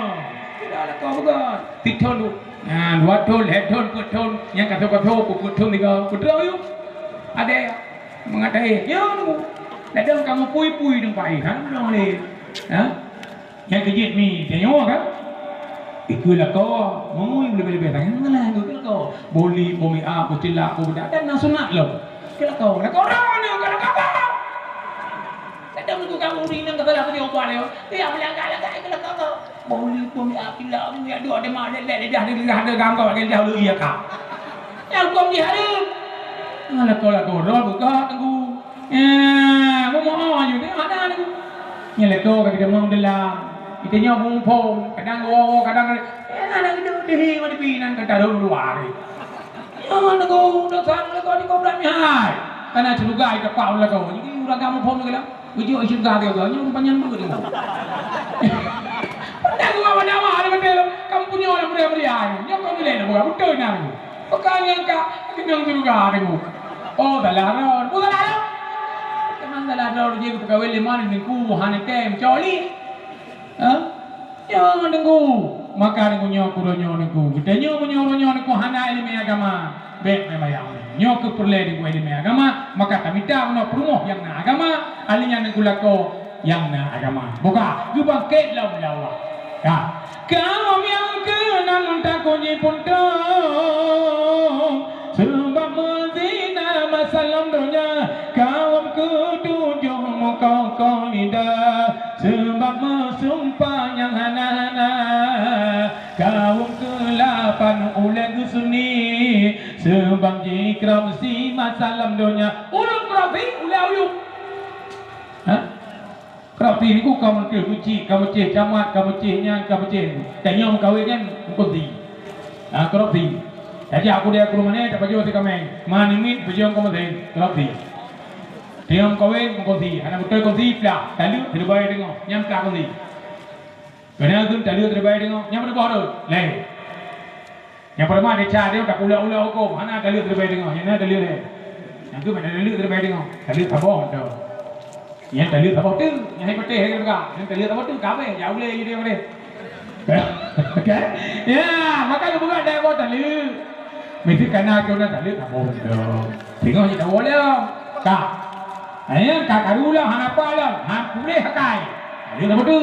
Tidak lakoe beugöt. Sithon tu. Ha, dua thon, lhèe thon, peuet thon, nyang ka thon, ka thon, peuet thon tiga, peuet thon yum. Ada mengatai. Nyoe tu. Ladôm kamoe pui-pui teumpat, ha, nyoe lé. Ha? Nyang keujeuet mi, tanyoe kan? Ikeu lakoe, meungui leubeh-leubeh tangai, ngeulaih ikeu lakoe. Boli, boh mi'a, boh ceulah, boh beudak, dan na sunat lom. Ikeu lakoe, lakoe droeneuh, ikeu lakoe. Kadang tu kamu rinang kata lah, dia ubah dia. Dia melangkah-langkah, ikeu lakoe. Boli, boh mi'a, ceulah, boh mi'a, dua, dia mak, dia, dia, dia, dia, dia, dia, ganggu, dia, dia, dia, dia, ka. Yang kau ni harum. Nah, lakoe-lakoe droe buka teungku. Eh, mau mau aja ni ada ni. Ni lakoe ka kita mau dalam. Kita nyoe mumpung, kadang goro, kadang eh, ada gedung di mana pinang kata dulu hari. Ya mana kau dah sana lakoe ni kau berani hai. Karena juga kita pak lakoe. Jadi orang kamu pun dalam. Ujok syurga dia tu, nyoe panjang beut dia. Pernah gua awak dakwah ada betul. Kamu punya orang meriah-meriah ni. Nyoe kau boleh nak buat betul nak ni. Bukan yang kak kenang syurga ni. Oh, salah roh. Oh, salah roh. Teman salah roh dia pegawai lima ni ku hana tem coli. Ha? Nyoe deungku, maka deungku nyoe keu uroe nyoe deungku. Geutanyoe meunyoe uroe nyoe deungku hana ileumèe agama, bèk meubayang. Nyoe keuh peureulèe deungku ileumèe agama, maka tamita meunoe peurumoh nyang na agama, ahli nyan deungku lakoe nyang na agama. Buka, geubangkét lom lé Allah. Ka. Kawöm nyang keunan takot jipuntông, seubab meuzina masa lom donya, kawöm keutujôh meukokoh lidah. Seubab meusumpah nyang hana-hana, kawöm keulapan ulèe geusuni. Seubab jikrab si masa lom donya, ulôn keurab si ulèe ayeuem. Ha? Keurab si niku ka meucéh keuchik, ka meucéh camat, ka meucéh nyan, ka meucéh. Tanyoe meukawen nyan meukeurab si. Ha, keurab si. Tajak kudèe keu rumoh nyan, tapajoh si kaméng. Ma namiet, pajoh keu meusén, keurab si. Tiang kawen meukosi, hana beutôi kosi plah, taleuek teurebai deungoe, nyang plah kosi. Keuneuk geum taleuek teurebai deungoe, nyang peuleubah rot, lé. Nyang peuleumah desya dia takulak-ulak huköm, hana taleuek teurebai deungoe, nyang na taleuek lé. Nyang geum hana taleuek teurebai deungoe, taleuek saboh tu. Nyang taleuek saboh tu, nyang hai patéh hai teuka, nyang taleuek saboh tu, ka abéh, jak ulèe ju dia patéh. Okey? Ya, maka geupeugah dai boh taleuek. Meusti kana keu na taleuek saboh tu. Singoh jitawoe lom. Ka. Nyan ka karu lom, hana apa lom. Ha, puléh akai. Ada nama tu?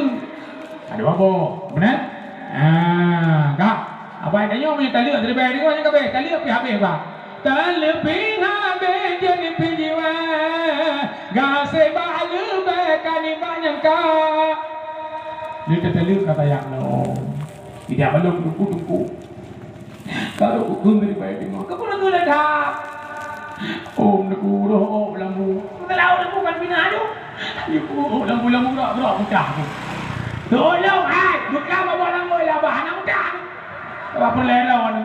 Ada apa? Beuna? Ha, ka. Abai tanyoe meunyo taleuek teuleubèe deungoe nyan kabeh. Taleuek pih habéh, bah. Taleuek pih habéh jeuet pih jiwa. Gaséh bak leubèe ka nibak nyang ka. Leueh tataleuek ka sayang lom. Tidak balom tungku-tungku. Kalau huköm dari bayi deungoe, keupeue lagèe that? Oh, meuneuku roh, oh, lambu. Meuneuku lambu kan bina tu. Meuneuku, oh, lambu, lambu, rak, rak, putah tu. Tolong, hai, buka babah lambu, labah, anak putah tu. Babah peuleron.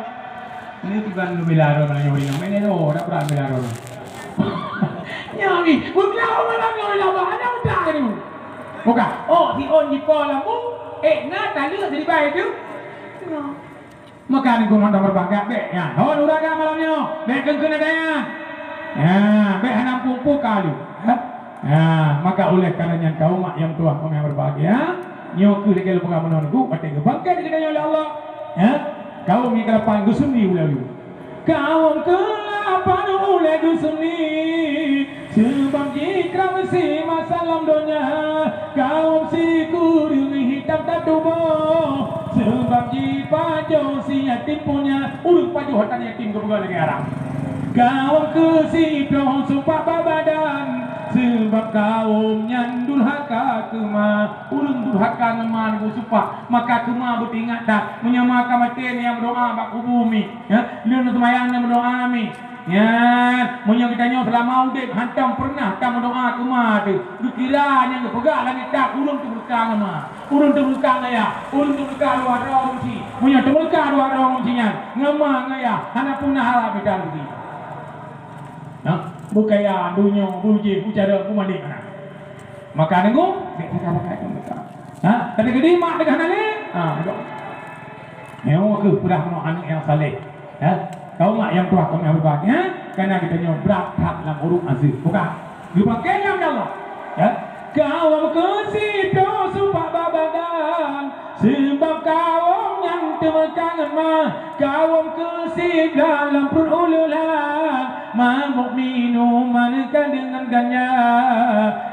Ini bukan nubila roh, mana nyoe, mana nyoe, dak pernah nubila roh. Nyoe ni, buka babah lambu, labah, anak putah tu. Buka. Oh, si on jipo lambu, eh, na taleuek dari bayi tu. Nyoe. Maka ni gumon dah berbangga, bèk nyan. Hon ureueng agam malam nyoe, bèk keun-keun ada nyan. Ya, bèk hana muphom ka lheueh. Ya. Ya, maka oleh karena nyan kaum mak nyang tuah, kaum nyang berbahagia, nyoe keuh lagèe lôn peugah meunoe nunggu, watèe geubangkét geutanyoe lé Allah. Ya. Kaum nyang keulapan geusuni ulèe-ulèe. Kaum keulapan ulèe geusuni. Seubab jikrab si masa lam donya, kaum sikureueng hitam tatuboh. Seubab jipajoh si yatim punya, ureueng pajoh hareuta yatim geupeugah lagèe Arab. Kaum keu siploh supak bak badan, seubab kaum nyan durhaka keu ma. Ureueng durhaka ngon ma geusupak, maka keu ma beuteuingat that. Meunyoe ma ka maté, nyan meudoa bak kubu mi. Ya, lheueh seumayang nyan meudoa mi. Nyan, meunyoe geutanyoe seulama udép hantom peureunah tameudoa keu ma teuh, geukira nyang geupeugah langét that ureueng teumeuleuka ngon ma, ureueng teumeuleuka ngon yah, ureueng teumeuleuka dua droe ureueng chik. Meunyoe teumeuleuka dua droe ureueng chik nyan ngon ma ngon yah, hana peue na harab mita rugi. Nah, beukaya, donya, beujéh, beucarông, beumaléng hana. Maka deungoe, bèk pakai-pakai teumeuleuka. Ha, tapi geude mak teuka hana lé. Ha, nyoe keuh peurah meunoe aneuk nyang saleh. Ya, kaum mak nyang tuha, kaum nyang berbahagia, karena geutanyoe brat that lam uruek azeub. Buka. Geupakèe nyang Allah. Ya. Kaum keu siploh supak bak badan, seubab kaum nyan teumeuka ngon ma, kaum keu siblah lam pruet ulèe that. Mabök minuman ka deungon ganja,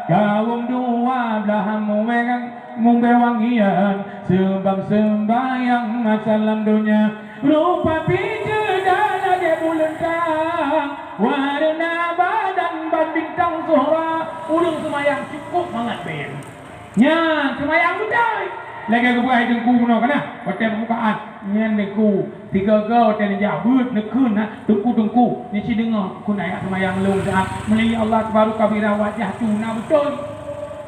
kawöm dua blaih muwéng mubée wangian, seubab seumbahyang masa lam donya. Rupa pih ceudah lagée buleuen trang, wareuna badan ban bintang Zuhra. Ureuëng seumayang cukôp mangat bée. Nyan seumayang beutôi. Lagée geupeugah teungku bunoe kana, watée peubukaan. Nyan teungku, sigoe-goe watée neujak beuet neukheun na teungku-teungku, neuci deungoe kheun ayat seumayang lôn siat, meulayeue Allah Akbar kabira wajah tu na beutôi.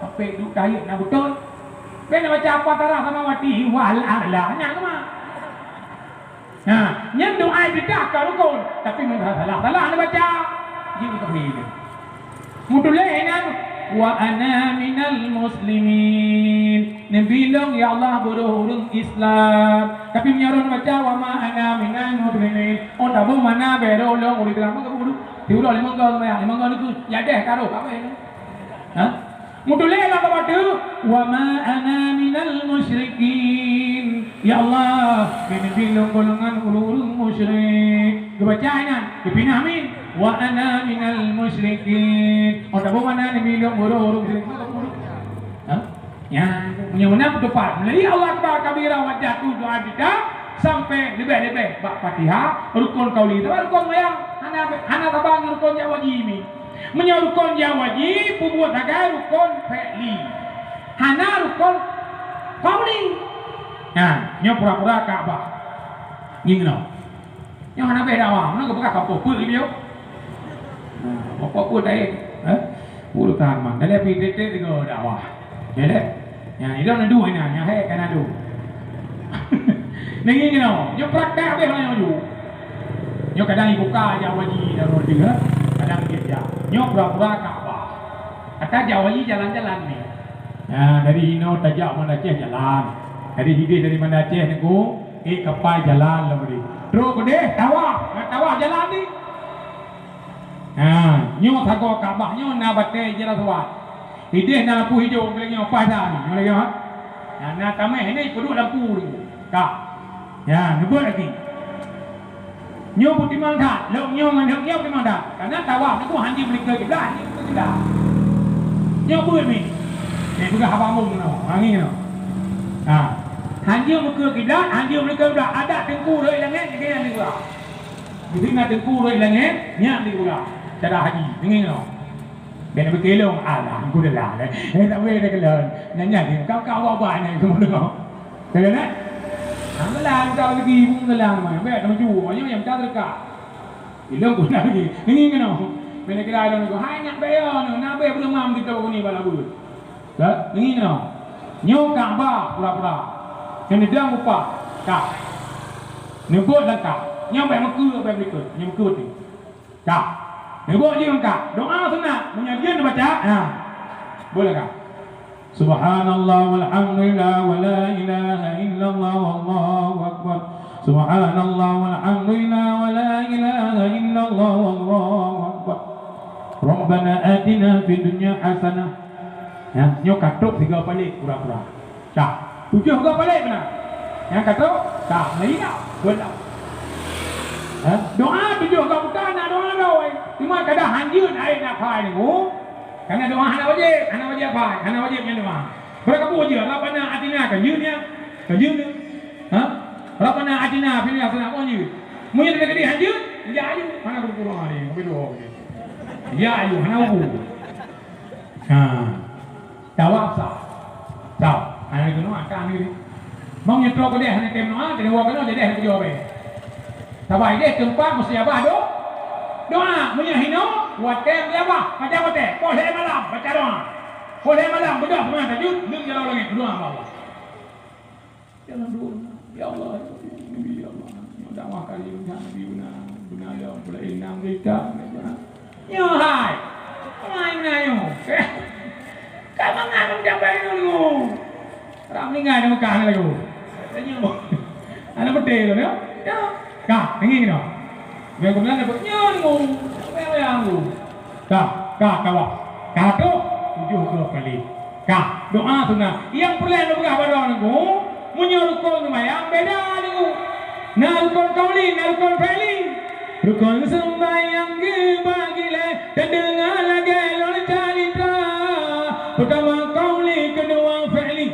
Sampai duek tahiyat na beutôi. Bèk neubaca apa tara sama wati wal a'la nyan teuma. Nah, nyan doa iftitah ka rukon, tapi meusalah-salah neubaca. Jeuet keu kafé. Meutuléh inan, "Wa ana minal muslimin." Neubi lôn, ya Allah, beurôh ureuëng Islam. Tapi meunyoe neubaca, "Wa ma ana minal muslimin." Oh, tabong mana beurôh lôn ureuëng Islam. Maka kudu tiurong limong gol, limong gol itu. Ya deh, karoh, apa ini? Ha? Meutuléh lam bak batu, "Wa ma ana minal musyrikin." Ya Allah, keuneubri lôn golongan ureuëng-ureuëng musyrik. Geubaca inan, geupinah min, "Wa ana minal musyrikin." Oh, tabong mana neubi lôn ureuëng-ureuëng musyrik? Ha? Ya, meunyoe meunan peuteupat. Meulayeue Allah Akbar kabira wajah tu doa kita sampai leubeh-leubeh bak Fatihah, rukun qauli, sabab rukun maya. Hana, hana saban rukun jak wajib ni. Meunyoe rukon nyang wajib, peubuet sagai rukon fi'li. Hana rukon qauli. Nah, nyoe pura-pura Ka'bah. Ngieng nyoe. Nyoe hana beh dakwah. Meunan geupeugah kampung peue lé nyoe? Nah, apa-apa laén. Eh? Urusan man. Dari api titik tiga dakwah. Ya deh. Nyan, idong na dua inan, nyan hai kana dua. Nanging keunoe, nyoe praktek habéh nyoe ju. Nyoe kadang ibuka jak waji dalam dua, kadang dia jak. Nyoe pura-pura Ka'bah. Ata jak waji jalan-jalan ni. Nah, dari inoe tajak Banda Aceh jalan. Dari hideh dari Banda Aceh ni ku, eh, kapai jalan lah beri. Terus kedeh tawaf, nah, tawaf jalan ni. Nah, nyoe sagoe Ka'bah nyoe na batée Hajar Aswad. Ideh na lampu hijau, nyoe lagée nyoe, paih that nyoe, nyoe lagée nyoe. Nah, na tameh ini peuduek lampu ni. Ka. Ya, neubeuet lagi. Nyoe peutimang that, lok nyoe ngon lok nyoe peutimang that. Karena tawaf ni pun hanjeuet meulikeue kiblat, hanjeuet meulikeue kiblat. Nyoe beuet ni. Ni peugah haba mung nyoe, wangi nyoe. Ha. Hanjeuet meulikeue kiblat, hanjeuet meulikeue kiblat. Adak teungku rhot langét, lagée nyan dipeugah. Di sinan teungku rhot langét, nyan dipeugah. Cara haji, deungoe nyoe. Bèk na beukeulong, alhamdulillah. Eh, tak boleh dah kelon. Nanya dia, kau, kau awak buat ni, kau dengar. Kau dengar? Alhamdulillah, kita lagi, pun dalam, bèk na maju, nyoe nyang kita dekat. Ilong pun lagi. Ini kena. Bèk na kira ada ni, hai nak bayar ni, nak bayar belum mam kita ni bala bulu. Ka? Nyoe. Nyoe Ka'bah pura-pura. Nyoe neudong upah. Ka. Neubeuet langkah. Nyoe bèk meukeue, bèk meukeue. Nyoe meukeue beutôi. Ka. Neubeuet jih langkah. Doa sunat. Meunyoe jih neubaca, ha. Beuet langkah. Subhanallah walhamdulillah wa la ilaha illallah wallahu akbar. Subhanallah walhamdulillah wa la ilaha illallah wallahu akbar. Rabbana atina fid dunya hasanah. Ya, nyoe ka trok tiga kali pura-pura. Ka. Tujoh goe palek meunan. Nyang ka trok, ka, meunan. Beutôi. Ha? Doa tujoh goe bukan na doa lom. Cuma kadang hanjeuet ayat na phai nunggu. Karena doa hana wajib, hana wajib phai, hana wajib nyan doa. Beurangkapeue jeuet, Rabbana atina ka jeuet nyan. Ka jeuet nyan. Ha? Rabbana atina fil akhirati hasanah, ka jeuet. Meunyoe teukeudi hanjeuet, ya ayu, hana geupeue doa ni, geupeue doa ni. Ya ayu, hana geupeue. Ha. Tawaf sah. Sah. Hana keunoe akan ni. Meunyoe trok keudeh hana tem noa, jadi woe keunoe jadi hana keujaweueb. Sabab ideh teumpat mustajabah do-, doa. Meunyoe hinoe, watèe mustajabah, macam watèe, poh lhèe malam baca doa. Poh lhèe malam beudôh seumah tajud, lheueh jalan langèt, doa bak Allah. Jalan dua, ya Allah, ya Nabi, ya Allah. Nyoe dakwah kali nyoe Nabi beuna, beuna ya, pula inam kita. Nyoe hai. Hai beuna nyoe. Ka mangat mencapai nunggu. Orang meninggal di Mekah lagi. Tanya. Anak betul tu ya. Ya. Ka, tinggi kena. Yang kemudian dapat nyoe nunggu. Apa yang nunggu? Ka, ka, ka, wah. Ka tu, tujuh puluh kali. Ka, doa sunat. Yang peureulèe neupeugah bak droeneuh, meunyoe rukon seumayang beda nunggu. Na rukon qauli, na rukon fi'li. Rukon seumbahyang geubagi lé, teudeungoe lagée lôn calitra. Peurtama qauli, keudua fi'li,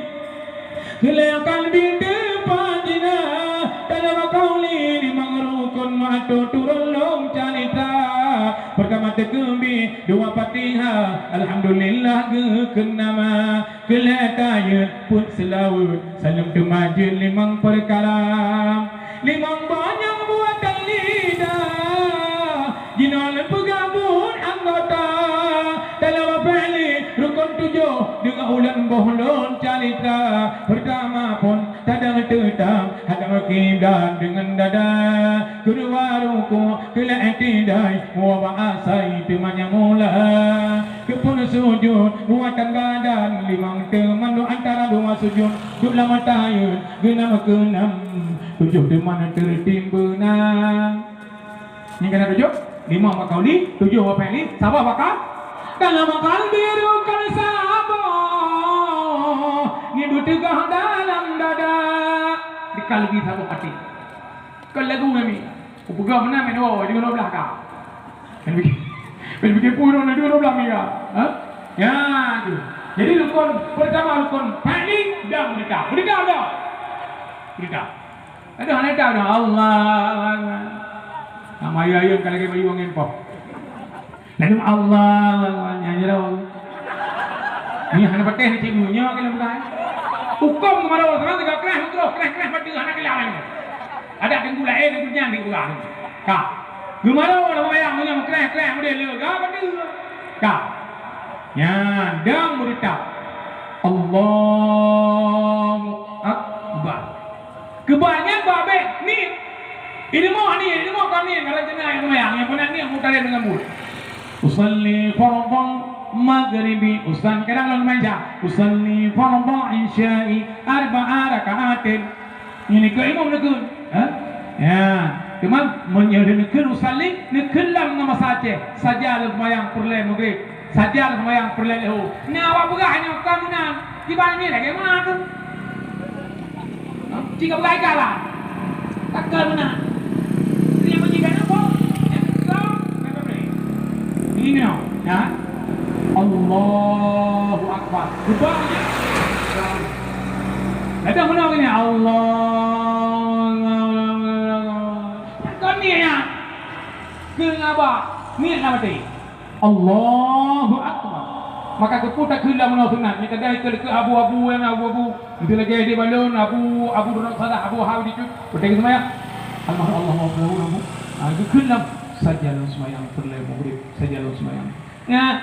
keuleukan binteue Madinah. Dalam qauli limong rukon meuatur turun lôn calitra. Peurtama takbir, dua Fatihah, alhamdulillah geukheun nama. Keulheueh tayeuet peuet seulaweuet, saleuem teuma jeuet limong peukara. Limong boh nyang buatan lidah, jinoe lôn peugah buet anggota. Dalam fi'li rukon tujoh, deungoe ulôn boh lôn calitra. Peurtama phon tadong teutam, hadap kiblat deungon dada. Keudua rukuk, keu i'tidai, muwabah asai teuma nyang mula. Keuphon sujud, buatan badan, limong teuma duek antara dua sujud, duek lam tayeuet, geunam keunan, tujoh teuma na teurimong beuna. Nyang keunan tujoh, limong bak qauli, tujoh bak fi'li, saboh bak ka-, dalam qalbi rukon saboh, ni beuteugah dalam dada, di qalbi saboh até. Kon lagu nami. Kupeugah meunan, meunan dua, dua belas ka. Meunan bikin, meunan bikin pun dua belas mega. Ha? Ya, tu. Jadi rukon peurtama rukon fi'li dan merdeka. Merdeka dah. Merdeka. Aduh, hana tahu dah. Allah. Nama ayah-ayah kalau lagi bayu angin poh. Lalu Allah, nyan je dah. Ni hana patéh ni cikgu, nyoe kena bukan. Hukum keumaroe sekarang tiga kelas, terus kelas-kelas pada hana kelas ni. Ada tengku lain, tengku nyan, tengku lah. Ka. Keumaroe dah bayang, nyoe kelas-kelas model le, ga pada. Ka. Nyan, dang meuritap. Allahu Akbar. Keubanyak babeh ni. Ilmu ni, ilmu kami ngaran kena yang semayang, yang pernah ni yang mutare dengan mut. Usalli fardhu maghribi, usan kadang lom main ja. Usalli fardhu isya'i arba'a raka'atin. Ini ke imam neukheun, ha? Ya, cuma meunyoe neukheun usalli, neukheun lam ngon bahasa Aceh, saja lom semayang peureulée maghrib. Saja seumayang peureulée leuhô. Nyan awak peugah nyoe ka meunan. Kiban nyoe lagée meunan tu. Cit ka peugah ikat lah. Takal meunan. Dia bunyi kan apa? Yang kau, kata boleh. Ini nyoe, ya. Allahu Akbar. Cuba. Ada meunan ni, Allah. Takal ni ya. Keu ngaba. Ni nak mati. Allahu Akbar. Maka geupeu takheun lam meunoe sunat. Nyang kadang ikeu-ikeu abu-abu, nyang abu-abu. Itu lagée di balon, abu, abu Donald Salah, abu Hau di cut. Beutôi geuseumayang. Allahu Akbar, Allahu Akbar. Ha, geukheun lam. Saja lôn seumayang peureulée maghrib, saja lôn seumayang. Ya.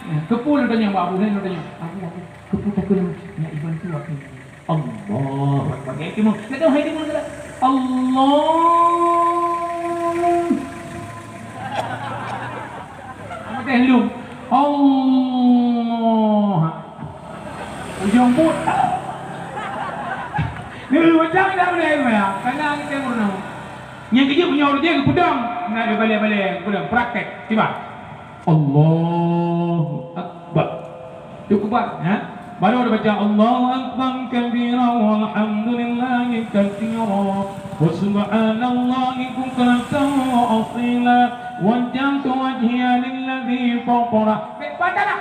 Ya, geupeu lôn tanyong bak abu, lôn tanyong. Abu, abu. Geupeu takheun lam. Ya, iban tu aku. Allahu Akbar. Hai timun. Nak tahu hai timun ke tak? Allah. Apa teh lu? Allah. Ujung put. Ni macam dah boleh ya. Karena kita pernah. Yang kejut punya orang dia gudang. Nak dia balik-balik gudang praktek. Tiba. Allahu Akbar. Cukup kuat, ha? Baru dia baca, "Allahu Akbar kabira walhamdulillahi katsira wa subhanallahi bukratan wa asila. Wajjahtu wajhiya lilladzi fatara." Baik, baca dah.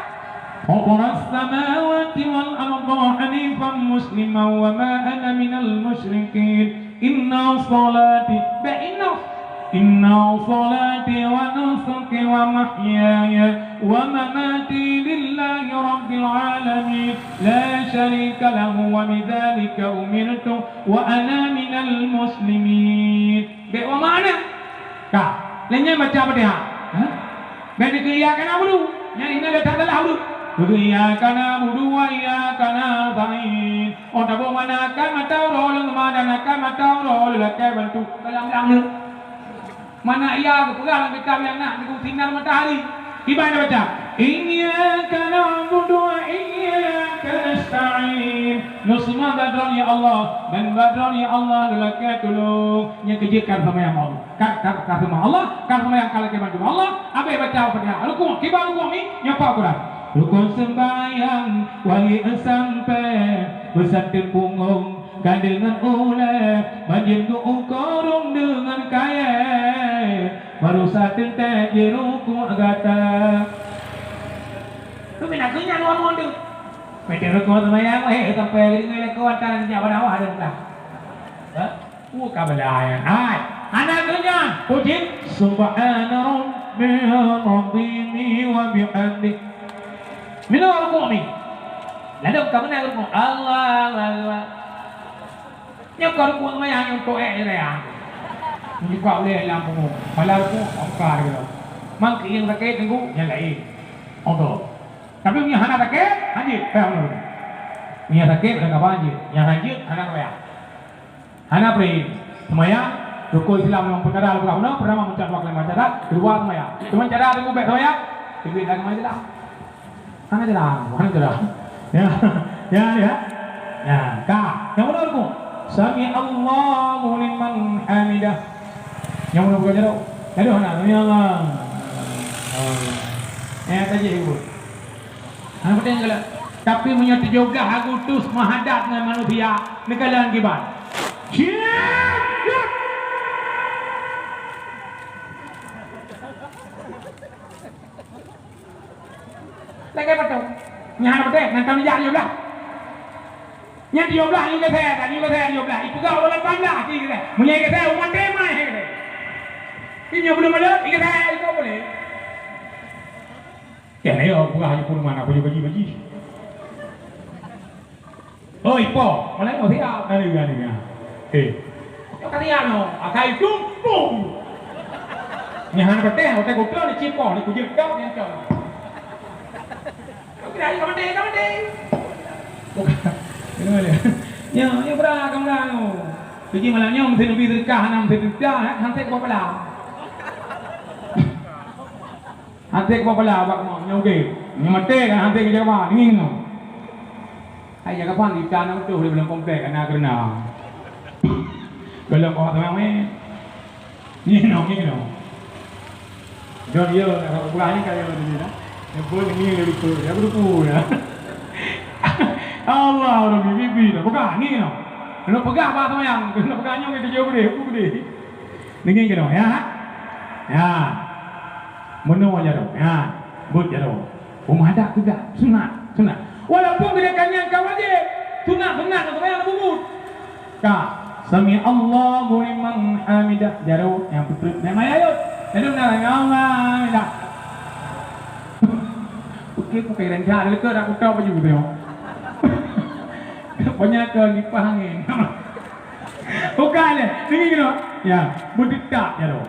"Fataras samawati wal arda hanifan musliman wa ma ana minal musyrikin." Inna salati, ba inna. Inna salati wa nusuki wa mahyaya wa mamati lillahi rabbil alamin. La syarika lahu wa bidzalika umirtu wa ana minal muslimin. Bek wa ma'na. Ka. Lé nyan baca Fatihah. Ha? Bek dikeue iyyaka na'budu. Nyan ina le that adalah budu. Dikeue iyyaka na'budu wa iyyaka nasta'in. Oh, tabong mana kan mata uroe leuh, mana kan mata uroe leuh, lakée bantu. Kalam-lam leuh. Mana iya geupeugah lam kitab nyang na, nunggu sinar matahari. Kiban baca, "Iyyaka na'budu wa iyyaka nasta'in." Nusma badron ya Allah, dan badron ya Allah, lulakée tulung. Nyang keujeuet kan sama ya Allah. Ka, ka, ka seumah Allah, ka seumah nyang ka lakée bantu Allah, abéh baca Fatihah. Rukuk, kiban rukuk ni, nyoe pat Quran. Rukun seumbahyang, wahé sampoe, beusateun punggong, ka deungon ulée, manjeuet geu-ukoe rhueng deungon kayée. Baru sateuntée jirukuk gata. Keubiet na keuh nyan ureuëng tu. Meunyoe rukuk seumayang, eh, sampai deungoe lakoe ata jak bak dakwah deuh lah. Ha? Uh, ka bela nyan. Hai, hana keuh nyan. Puji, "Subhana rabbiyal azimi wa bihamdih." Meunoe rukuk mi. Ladôm ka meunan rukuk. Allahu Akbar. Nyoe ka rukuk seumayang nyang toh ék raya. Meunyoe ka ulée lam pungo. Pala rukuk, angka dia. Mang keuieng sakét teungku, nyang laén. Oto. Tapi meunyoe hana sakét, hanjeuet, payah meunurun. Meunyoe sakét, dah kaban jeuet. Nyang hanjeuet, hana raya. Hana preh. Seumayang, rukun Islam limong peukara, leubeh bunoe, peurtama meucok dua kalimat syahadat, keudua seumayang. Cuma cara teungku bék seumayang, teungku lam agama Islam. Hana jalan, hana jalan. Ya, ya, ya. Ya, ka. Nyang mana rukun? Sami Allahu liman hamidah. Nyang mana bukan jaroe? Aduh, hana. Sami Allah. Ya, tajih ibu. Hana penting kalau. Tapi meunyoe tujoh blah Agustus meuhadab ngon manusia, neukalon kiban. Ciek! Lagèe patung. Nyan hana beutôi, nyan tam jak tujoh blah. Nyan tujoh blah, nyoe geusé, nyoe geusé tujoh blah. Ipeugah ulôn lapan blah, ci geusé. Meunyoe geusé, umat tema geusé. Tapi nyoe belum ada, geusé, itu boleh. Ya, na yo peugah nyoe pun mana, apa juga ji baji. Oi, po, malam nyoe siap, na ni, na ni, na. Eh. Nyoe ka siap nyoe, akai tumpung. Ni hana beuteh, otak kuto ni cipong, ni kujeuet kau ni cong. Kira ayo kamade, kamade. Bukan. Dengar dia. Nyoe, nyoe bra kamu dah nyoe. Jadi malam nyoe mesti nabi sedekah, hana mesti sedekah, eh, sampai ke bawah pala. Hanté keu bak bala bak mong nyoe gét. Nyoe maté kan hanté keu Jawa, dingin nyoe. Hai jaga pan di tanah tu di dalam komplek ana keureuна. Golom awak seumang weh. Nyoe nyoe nyoe nyoe. Don yo nak buka ni kaya ni dah. Nyebut ni lebih tu. Ya berduku ya. Allah Rabbi bibi dah buka ni nyoe. Kena peugah bah semayang, kena peugah nyoe ke tujuh boleh, aku boleh. Ninggi keunoe, ya. Ya. Meunoe jaroe, ya. Buet jaroe. Umat adat juga sunat, sunat. Walaupun geutanyoe ka wajéb, sunat, sunat, sunat, sunat, sunat. Ka. Sami Allahu liman hamidah. Jaroe nyang peutrek nyang maya yot. Lalu na Allah hamidah. Oke, bukan rencana leka nak buka baju tu. Banyak ke kipas angin. Bukan lé, tinggi keunoe. Ya, beudetak jaroe.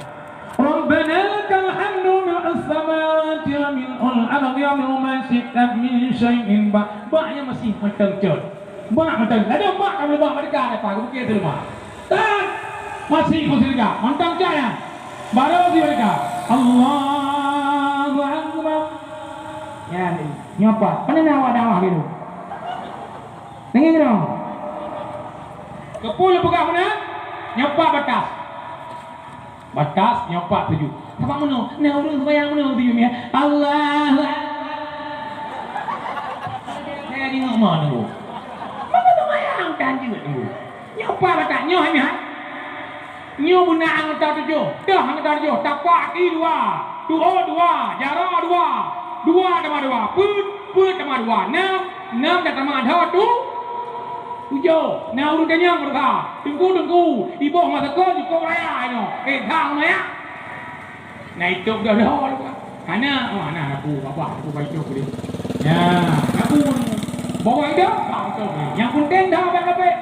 Rabbana lakal hamdu mil'as samawati wa mil'ul ardi wa mil'u ma syi'ta min syai'in ba-, bak nyang masih mantong cot. Bak mantong. Ada bak kamu bak merdeka ada apa? Aku fikir tu rumah. Tak. Masih kau syurga. Mantong cot ya. Baru syurga. Allahu Akbar. Ya, ni. Nyoe apa? Mana nak awak dakwah gitu? Nengok kena. Kepul peugah mana? Nyoe pat batas. Batas nyoe pat tujoh. Sabab meunoe, na ureueng sembahyang meunoe tujoh nyan. Allahu Akbar. Saya tengok mana tu? Mana sembahyang kan juga tu? Nyoe pat batas nyoe hanya. Nyoe beuna anggota tujoh. Dah anggota tujoh. Tapak kaki dua. Tuho dua. Jara dua. Dua tambah dua. Peuet. Peuet tambah dua. Nam. Nam dah tambah dua tu. Tujoh. Nah, ureueng tanyong beureuha. Teungku, teungku. Iboh masa kon cukup raya nyoe. Eh, dah maya. Nah, itu dah dah. Hana, oh, hana aku, babah aku baca boleh. Ya, aku bawa ida, baca boleh. Yang penting dah abang dapat.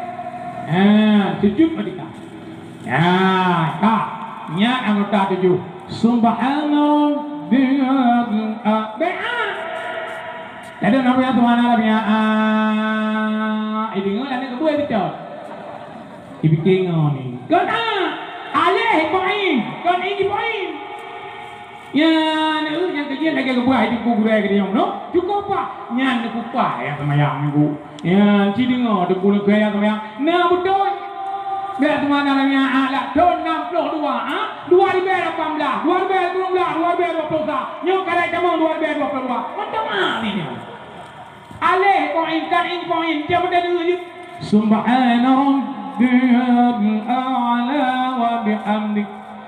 Ha, tujuh ketika. Ya, ka. Nyan anggota tujuh. Subhanallah. Bea. Ada nama yang subhanallah bea. Ini ngah ada kebuah betul. Dipikir ngah ni. Kon a. Alif poin. Kon ini poin. Ya, ni, nyang keujian lagèe geupeugah di buku gurèe geutanyoe nyoe. Cukup paih. Nyan cukup paih nyang seumayang nyoe. Ya, ci deungoe teungku lôn keu nyang seumayang. Na beutôi. Bèk teuma na lam nyan, ah, lam thôn enam puluh dua, ah. Dua ribèe lapan blah, dua ribèe sikureueng blah, dua ribèe dua puluh sa. Nyoe kadai tamong dua ribèe dua puluh dua. Macam mana ni nyoe? Alif poin, kan in poin. Siapa dah dengar je? Subhana rabbiyal a'la wa bihamdik.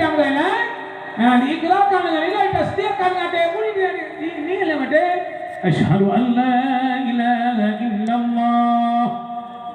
kita mulai, eh? Nah, diikrarkan dengan lidah, ditasdikkan dengan hati, bunyi dia di, di, di dalam hati. Asyhadu an la ilaha illallah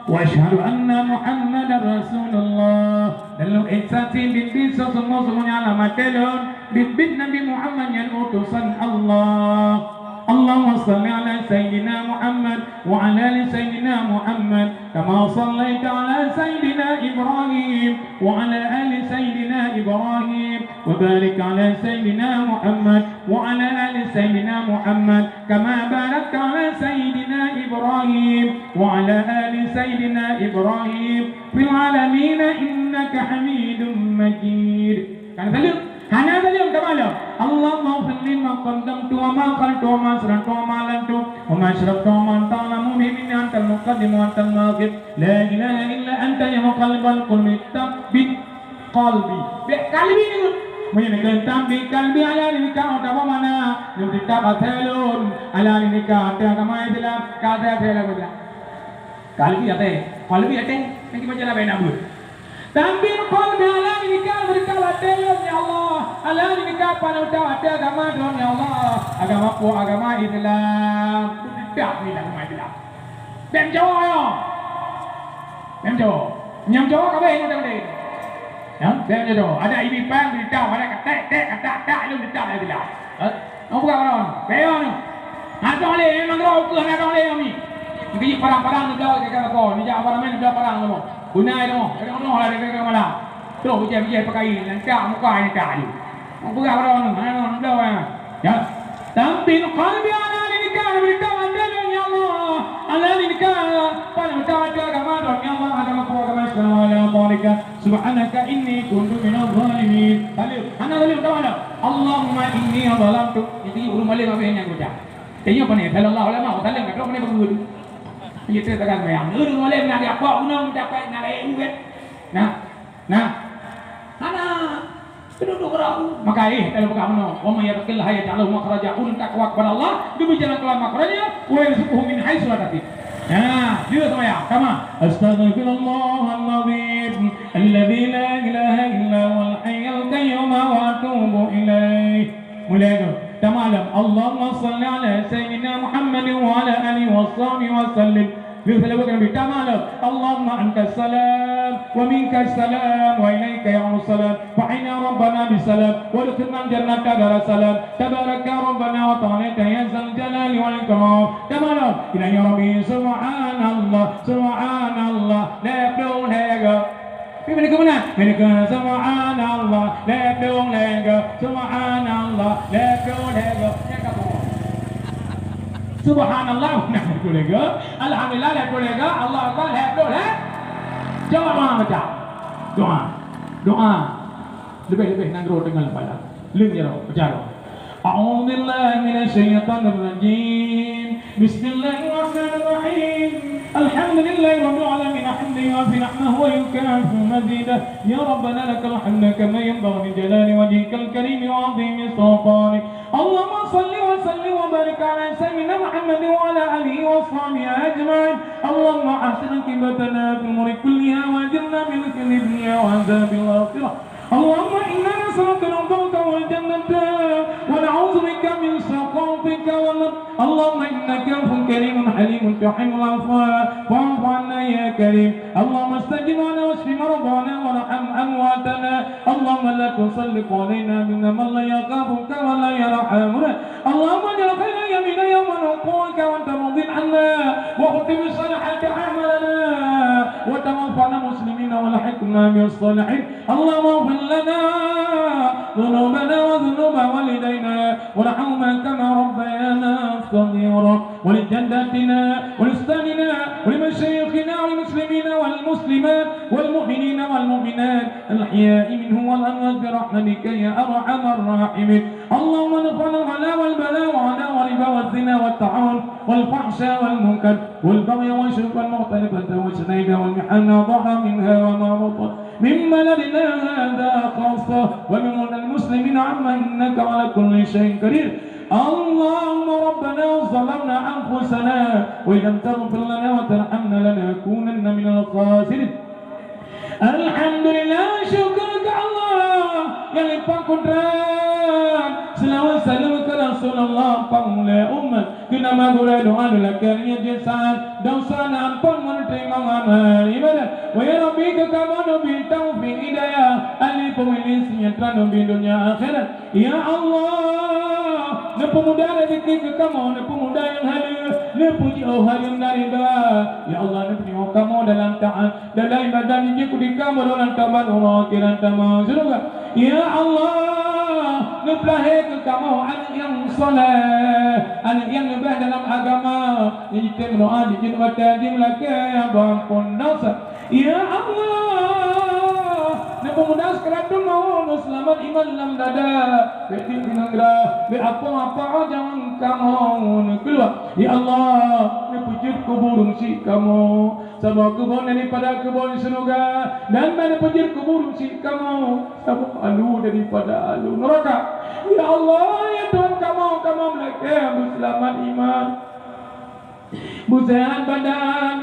wa asyhadu anna Muhammadar Rasulullah. Dan lôn ék saksi biet-biet sesungguh-sungguhnya lam até lôn, biet-biet Nabi Muhammad nyan utosan Allah. Allahumma shalli ala Sayyidina Muhammad wa ala ali Sayyidina Muhammad, kama shallaita ala Sayyidina Ibrahim wa ala ali Sayyidina Ibrahim, wa barik ala Sayyidina Muhammad wa ala ali Sayyidina Muhammad, kama barakta ala Sayyidina Ibrahim wa ala ali Sayyidina Ibrahim fil alamin innaka Hamidum Majid. Kan salut? Hana salut, ka malom. Allahumma ighfir li ma qaddamtu wa ma akhartu wa ma asrartu wa ma a'lantu wa ma asyraftu wa ma anta a'lamu bihi minni antal muqaddim wa antal muakhir. La ilaha illa anta ya muqallibal qulubi tsabbit qalbi. Bèk qalbi ni. Meunyoe neukheun tsabbit qalbi ala dinika, ata bak mana? Nyoe kitab asai lôn. Ala dinika, ata agama Islam, ka asai lôn. Qalbi até, qalbi até, nyang kiban jalan bae na buet. Tsabbit qalbi ala dinika, beureukat até lôn, ya Allah. Ala dinika, paneuk that até agama lôn, ya Allah. Agama peue? Agama Islam. Beuteudak ni agama Islam. Bèk meujawa, ya. Bèk meujawa. Nyang jawa ka bèk nyoe tadi. Ya, bèk meujawa. Ada ibi pang, beuteudak, ada katek, tek, katak, tak, lôn beuteudak, ya, Islam. Ha? Nyoe peugah barô nyoe. Peue nyoe? Hana tong lé, memang droe ukeue hana tong lé kami. Geuyue parang-parang neubloe ka lakoe, neujak apartemen neubloe parang lakoe. Beuna nyoe, kadang-kadang lah deungoe malam. Troh bijèh-bijèh pakai, lancak muka nyata aju. Nyoe peugah barô nyoe, hana nyoe neubloe nyoe. Ya. Tsabbit qalbi ala dinika, beureutap até lôn, ya Allah. Ala dinika, paneuk that até agama lôn, ya Allah, agama peue? Agama Islam, ala tharika. Subhanaka inni kuntu minadh dhalimin. Saleuem. Hana saleuem, ka malom. Allahumma inni zalamtu. Itu ureueng malem habéh nyang geucah. Tanya pane, sallallahu alaihi wasallam, ka trok pane beugeuh. Iya, ceritakan bayang. Ureueng malem nak diapa gunong dapat nak layak ureueng. Nah. Nah. Hana. Keuneuk duek geura. Maka, eh, ka lheueh peugah meunoe, "Wa may yattaqillaha yaj'al lahu makhraja." Ureueng takwa kepada Allah, geubri jalan keuluwa makhrajnya, "Wa yarzuqhu min haitsu la yahtasib." Nah, dia sembahyang, sama. "Astaghfirullahal azim alladzi la ilaha illa huwal hayyul qayyum wa atubu ilaih." Mulai tu, tamalam. Allahumma shalli ala sayyidina Muhammadin wa ala alihi wa sahbihi wa sallim. Lheueh salawat Nabi, tamalam. Allahumma antas salam wa minkas salam wa ilaika ya'udus salam. Fa hayyina rabbana bis salam wa adkhilnal jannata daras salam. Tabarakta rabbana wa ta'alaita ya dzal jalali wal ikram. Tamalam. Ilahi rabbi subhanallah, subhanallah. Lhèe plôh lhèe go. Pi meunyoe keu meunan? Meunyoe keu subhanallah, lhèe plôh lhèe go. Subhanallah, lhèe plôh lhèe go. Nyan ka boh. Subhanallah, lhèe plôh lhèe go. Alhamdulillah, lhèe plôh lhèe go. Allahu Akbar, lhèe plôh lhèe. Jaweueb doa baca. Doa. Doa. Leubeh-leubeh nanggroe deungon leumpah. Leueng jaroe, baca doa. أعوذ بالله من الشيطان الرجيم. بسم الله الرحمن الرحيم. الحمد لله رب العالمين، حمدا يوافي نعمه ويكافئ مزيده. يا ربنا لك الحمد كما ينبغي لجلال وجهك الكريم وعظيم سلطانك. اللهم صل وسلم وبارك على سيدنا محمد وعلى آله وصحبه أجمعين. اللهم أحسن عاقبتنا في الأمور كلها وأجرنا من خزي الدنيا وعذاب الآخرة. اللهم إنا نسألك رضاك والجنة ونعوذ بك من سخطك والنار. اللهم إنك عفو كريم حليم تحب العفو فاعف عنا يا كريم. اللهم استجب لنا واشف مرضانا وارحم أمواتنا. اللهم لا تسلط علينا منا من لا يخافك ولا يرحمنا. اللهم اجعل خير أيامنا يوم نلقاك وأنت راض عنا، واختم بالصالحات أعمالنا، وتوفنا مسلمين وألحقنا بالصالحين. اللهم اغفر لنا ذنوبنا وذنوب والدينا وارحمهما كما ربيانا صغيرا، ولجداتنا ولأستاذنا ولمشايخنا وللمسلمين والمسلمات والمؤمنين والمؤمنات الأحياء منهم والأموات برحمتك يا أرحم الراحمين. اللهم ارفع الغلاء والبلاء والعداء والربا والزنا والطاعون والفحشاء والمنكر والبغي والشرك والمختلفة والشدائد والمحن ما ظهر منها وما بطن من بلدنا هذا خاصة ومن المسلمين عامة إنك على كل شيء قدير. اللهم ربنا ظلمنا أنفسنا وإن لم تغفر لنا وترحمنا لنكونن من الخاسرين. Alhamdulillah, syukur keu Allah nyang limpah kudrat. Seulaweuet saleuem keu Rasulullah, panghulée umat. Keu nama gurée doa lôn lakée nyoe jeuet saát, desya na amphon meuneurimong amal ibadat. Wa ya Rabbi, keu kamoe neubi taufik hidayah, ahli peumiléh seujahteura neubi donya akhirat. Ya Allah, neupeumudah rezeki keu kamoe, neupeumudah nyang haleue, neupeujiôh hareuem dan ridha. Ya Allah, neupeujiôh kamoe dalam taát, dalam ibadat, jijak keu kamoe dalam tabat, uroe akhirat tamong syeuruga. Ya Allah, neupeulahé keu kamoe aneuk nyang saleh, aneuk nyang leubeh dalam agama, nyang jitem doa, jijeuet watée, jimeulakée, beuamphon desya. Ya Allah, neupeumudah sakaratul maut, neuseulamat iman lam dada, bék tiep keuneuk grah, bék apoh-apoh jangan kamoe neukeuluwa. Ya Allah, neupeujeuet kubu ureuëng syik kamoe, saboh keubon daripada keubon syeuruga, dan neupeujeuet kubu ureuëng syik kamoe, saboh alu daripada alu neuraka. Ya Allah, ya Tuhan kamoe, kamoe meulakée beuseulamat iman. Beuseuhat badan,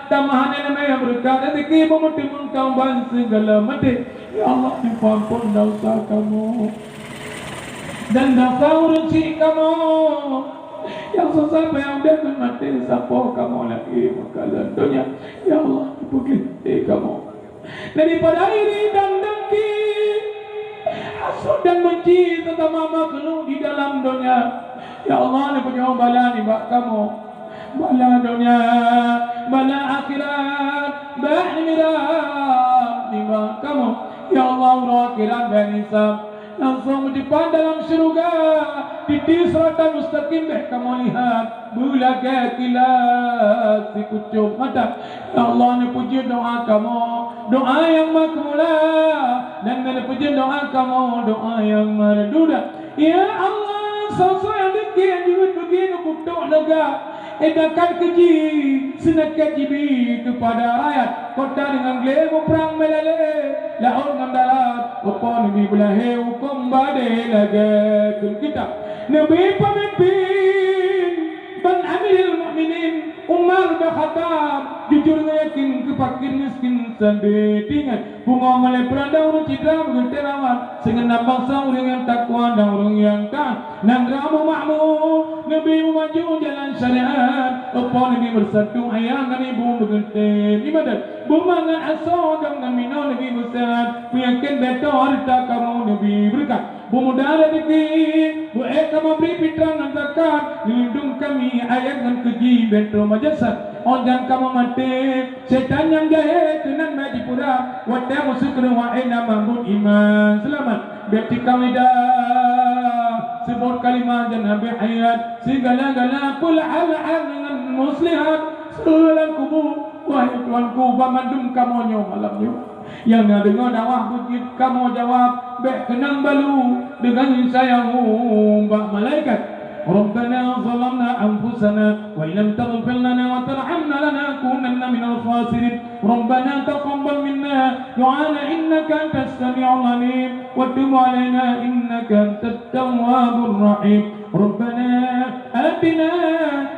tamah hana leumah beureukat rezeki, beumeuteumèe kawan sigala maté. Ya Allah, neupeuamphon desya kamoe dan desya ureuëng syik kamoe. Nyang susah payah udeb ngon maté, sapoe kamoe lagèe meukalan donya. Ya Allah, neupeugléh até kamoe daripada iri dan dengki, hasut dan benci sesama makhluk di dalam donya. Ya Allah, neupeujuang bala nibak kamoe. Bala donya, bala akhirat, bèk neumira nibak kamoe. Ya Allah, uroe akhirat bèk hisab. Langsung meudipat dalam syeuruga, titi siratan mustaqim bèk kamoe lihat, beulagèe kilat sikucok mata. Ya Allah, neupeujeuet doa kamoe, doa nyang makbulah, dan neupeujeuet doa kamoe, doa nyang mardudah. Ya Allah, soe-soe nyang deuh jeuet beugèe neupeutrok leuga, Zakat keuji, seuneukét jibi keupada rakyat. Kota deungon glé muprang meulalé, laôt ngon darat. Upo Nabi beulahé hukôm badé lagée kheun kitab. Nabi peumimpin ban Amirul Mukminin Umar bin Khattab, jujur ngon yakin keu fakir miskin sabe tingat. Pungo malée peurandau ureuëng citra beugeuteurawan, seungeunam bansa ureuëng nyang takwa dan ureuëng nyang taat. Nanggroe meumakmu, Nabi meumaju jalan syariat. Upo Nabi beusatu ayah ngon ibu beugeutem ibadat. Beumangat asoe agam ngon minoe Nabi beuseuhat. Peuyakin beutoe hareuta kamoe Nabi beureukat. Beumudah rezeki, beu-ék kamoe bri fitrah ngon zakat, lindong kami ayat ngon keuji beutroe majasan. Óh jan kamoe maté, Syetan nyang jahé keunan bèk jipura, watée musoh keudroe wae na mambot iman seulamat. Bèk tikam lidah, seubot kalimah jan habéh hayat, sigala-gala peulahan-lahan ngon muslihat. Seulang kubu, wahai Tuhanku, banmandum kamoe nyoe malam nyoe. Nyang na deungoe dakwah beujeuet kamoe jawab, bèk keunong balu deungon sayang bak malaikat. ربنا ظلمنا أنفسنا وإن لم تغفر لنا وترحمنا لنكونن من الخاسرين. ربنا تقبل منا دعاءنا إنك أنت السميع العليم وتب علينا إنك أنت التواب الرحيم. ربنا آتنا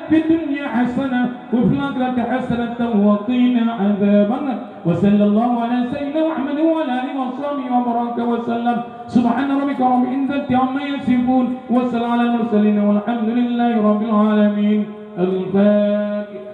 في الدنيا حسنة وفي الآخرة حسنة وقنا عذاب النار. وصلى الله على سيدنا محمد وعلى آله وصحبه وبارك وسلم. سبحان ربك رب العزة عما يصفون. وسلام على المرسلين والحمد لله رب العالمين. الفاتحة.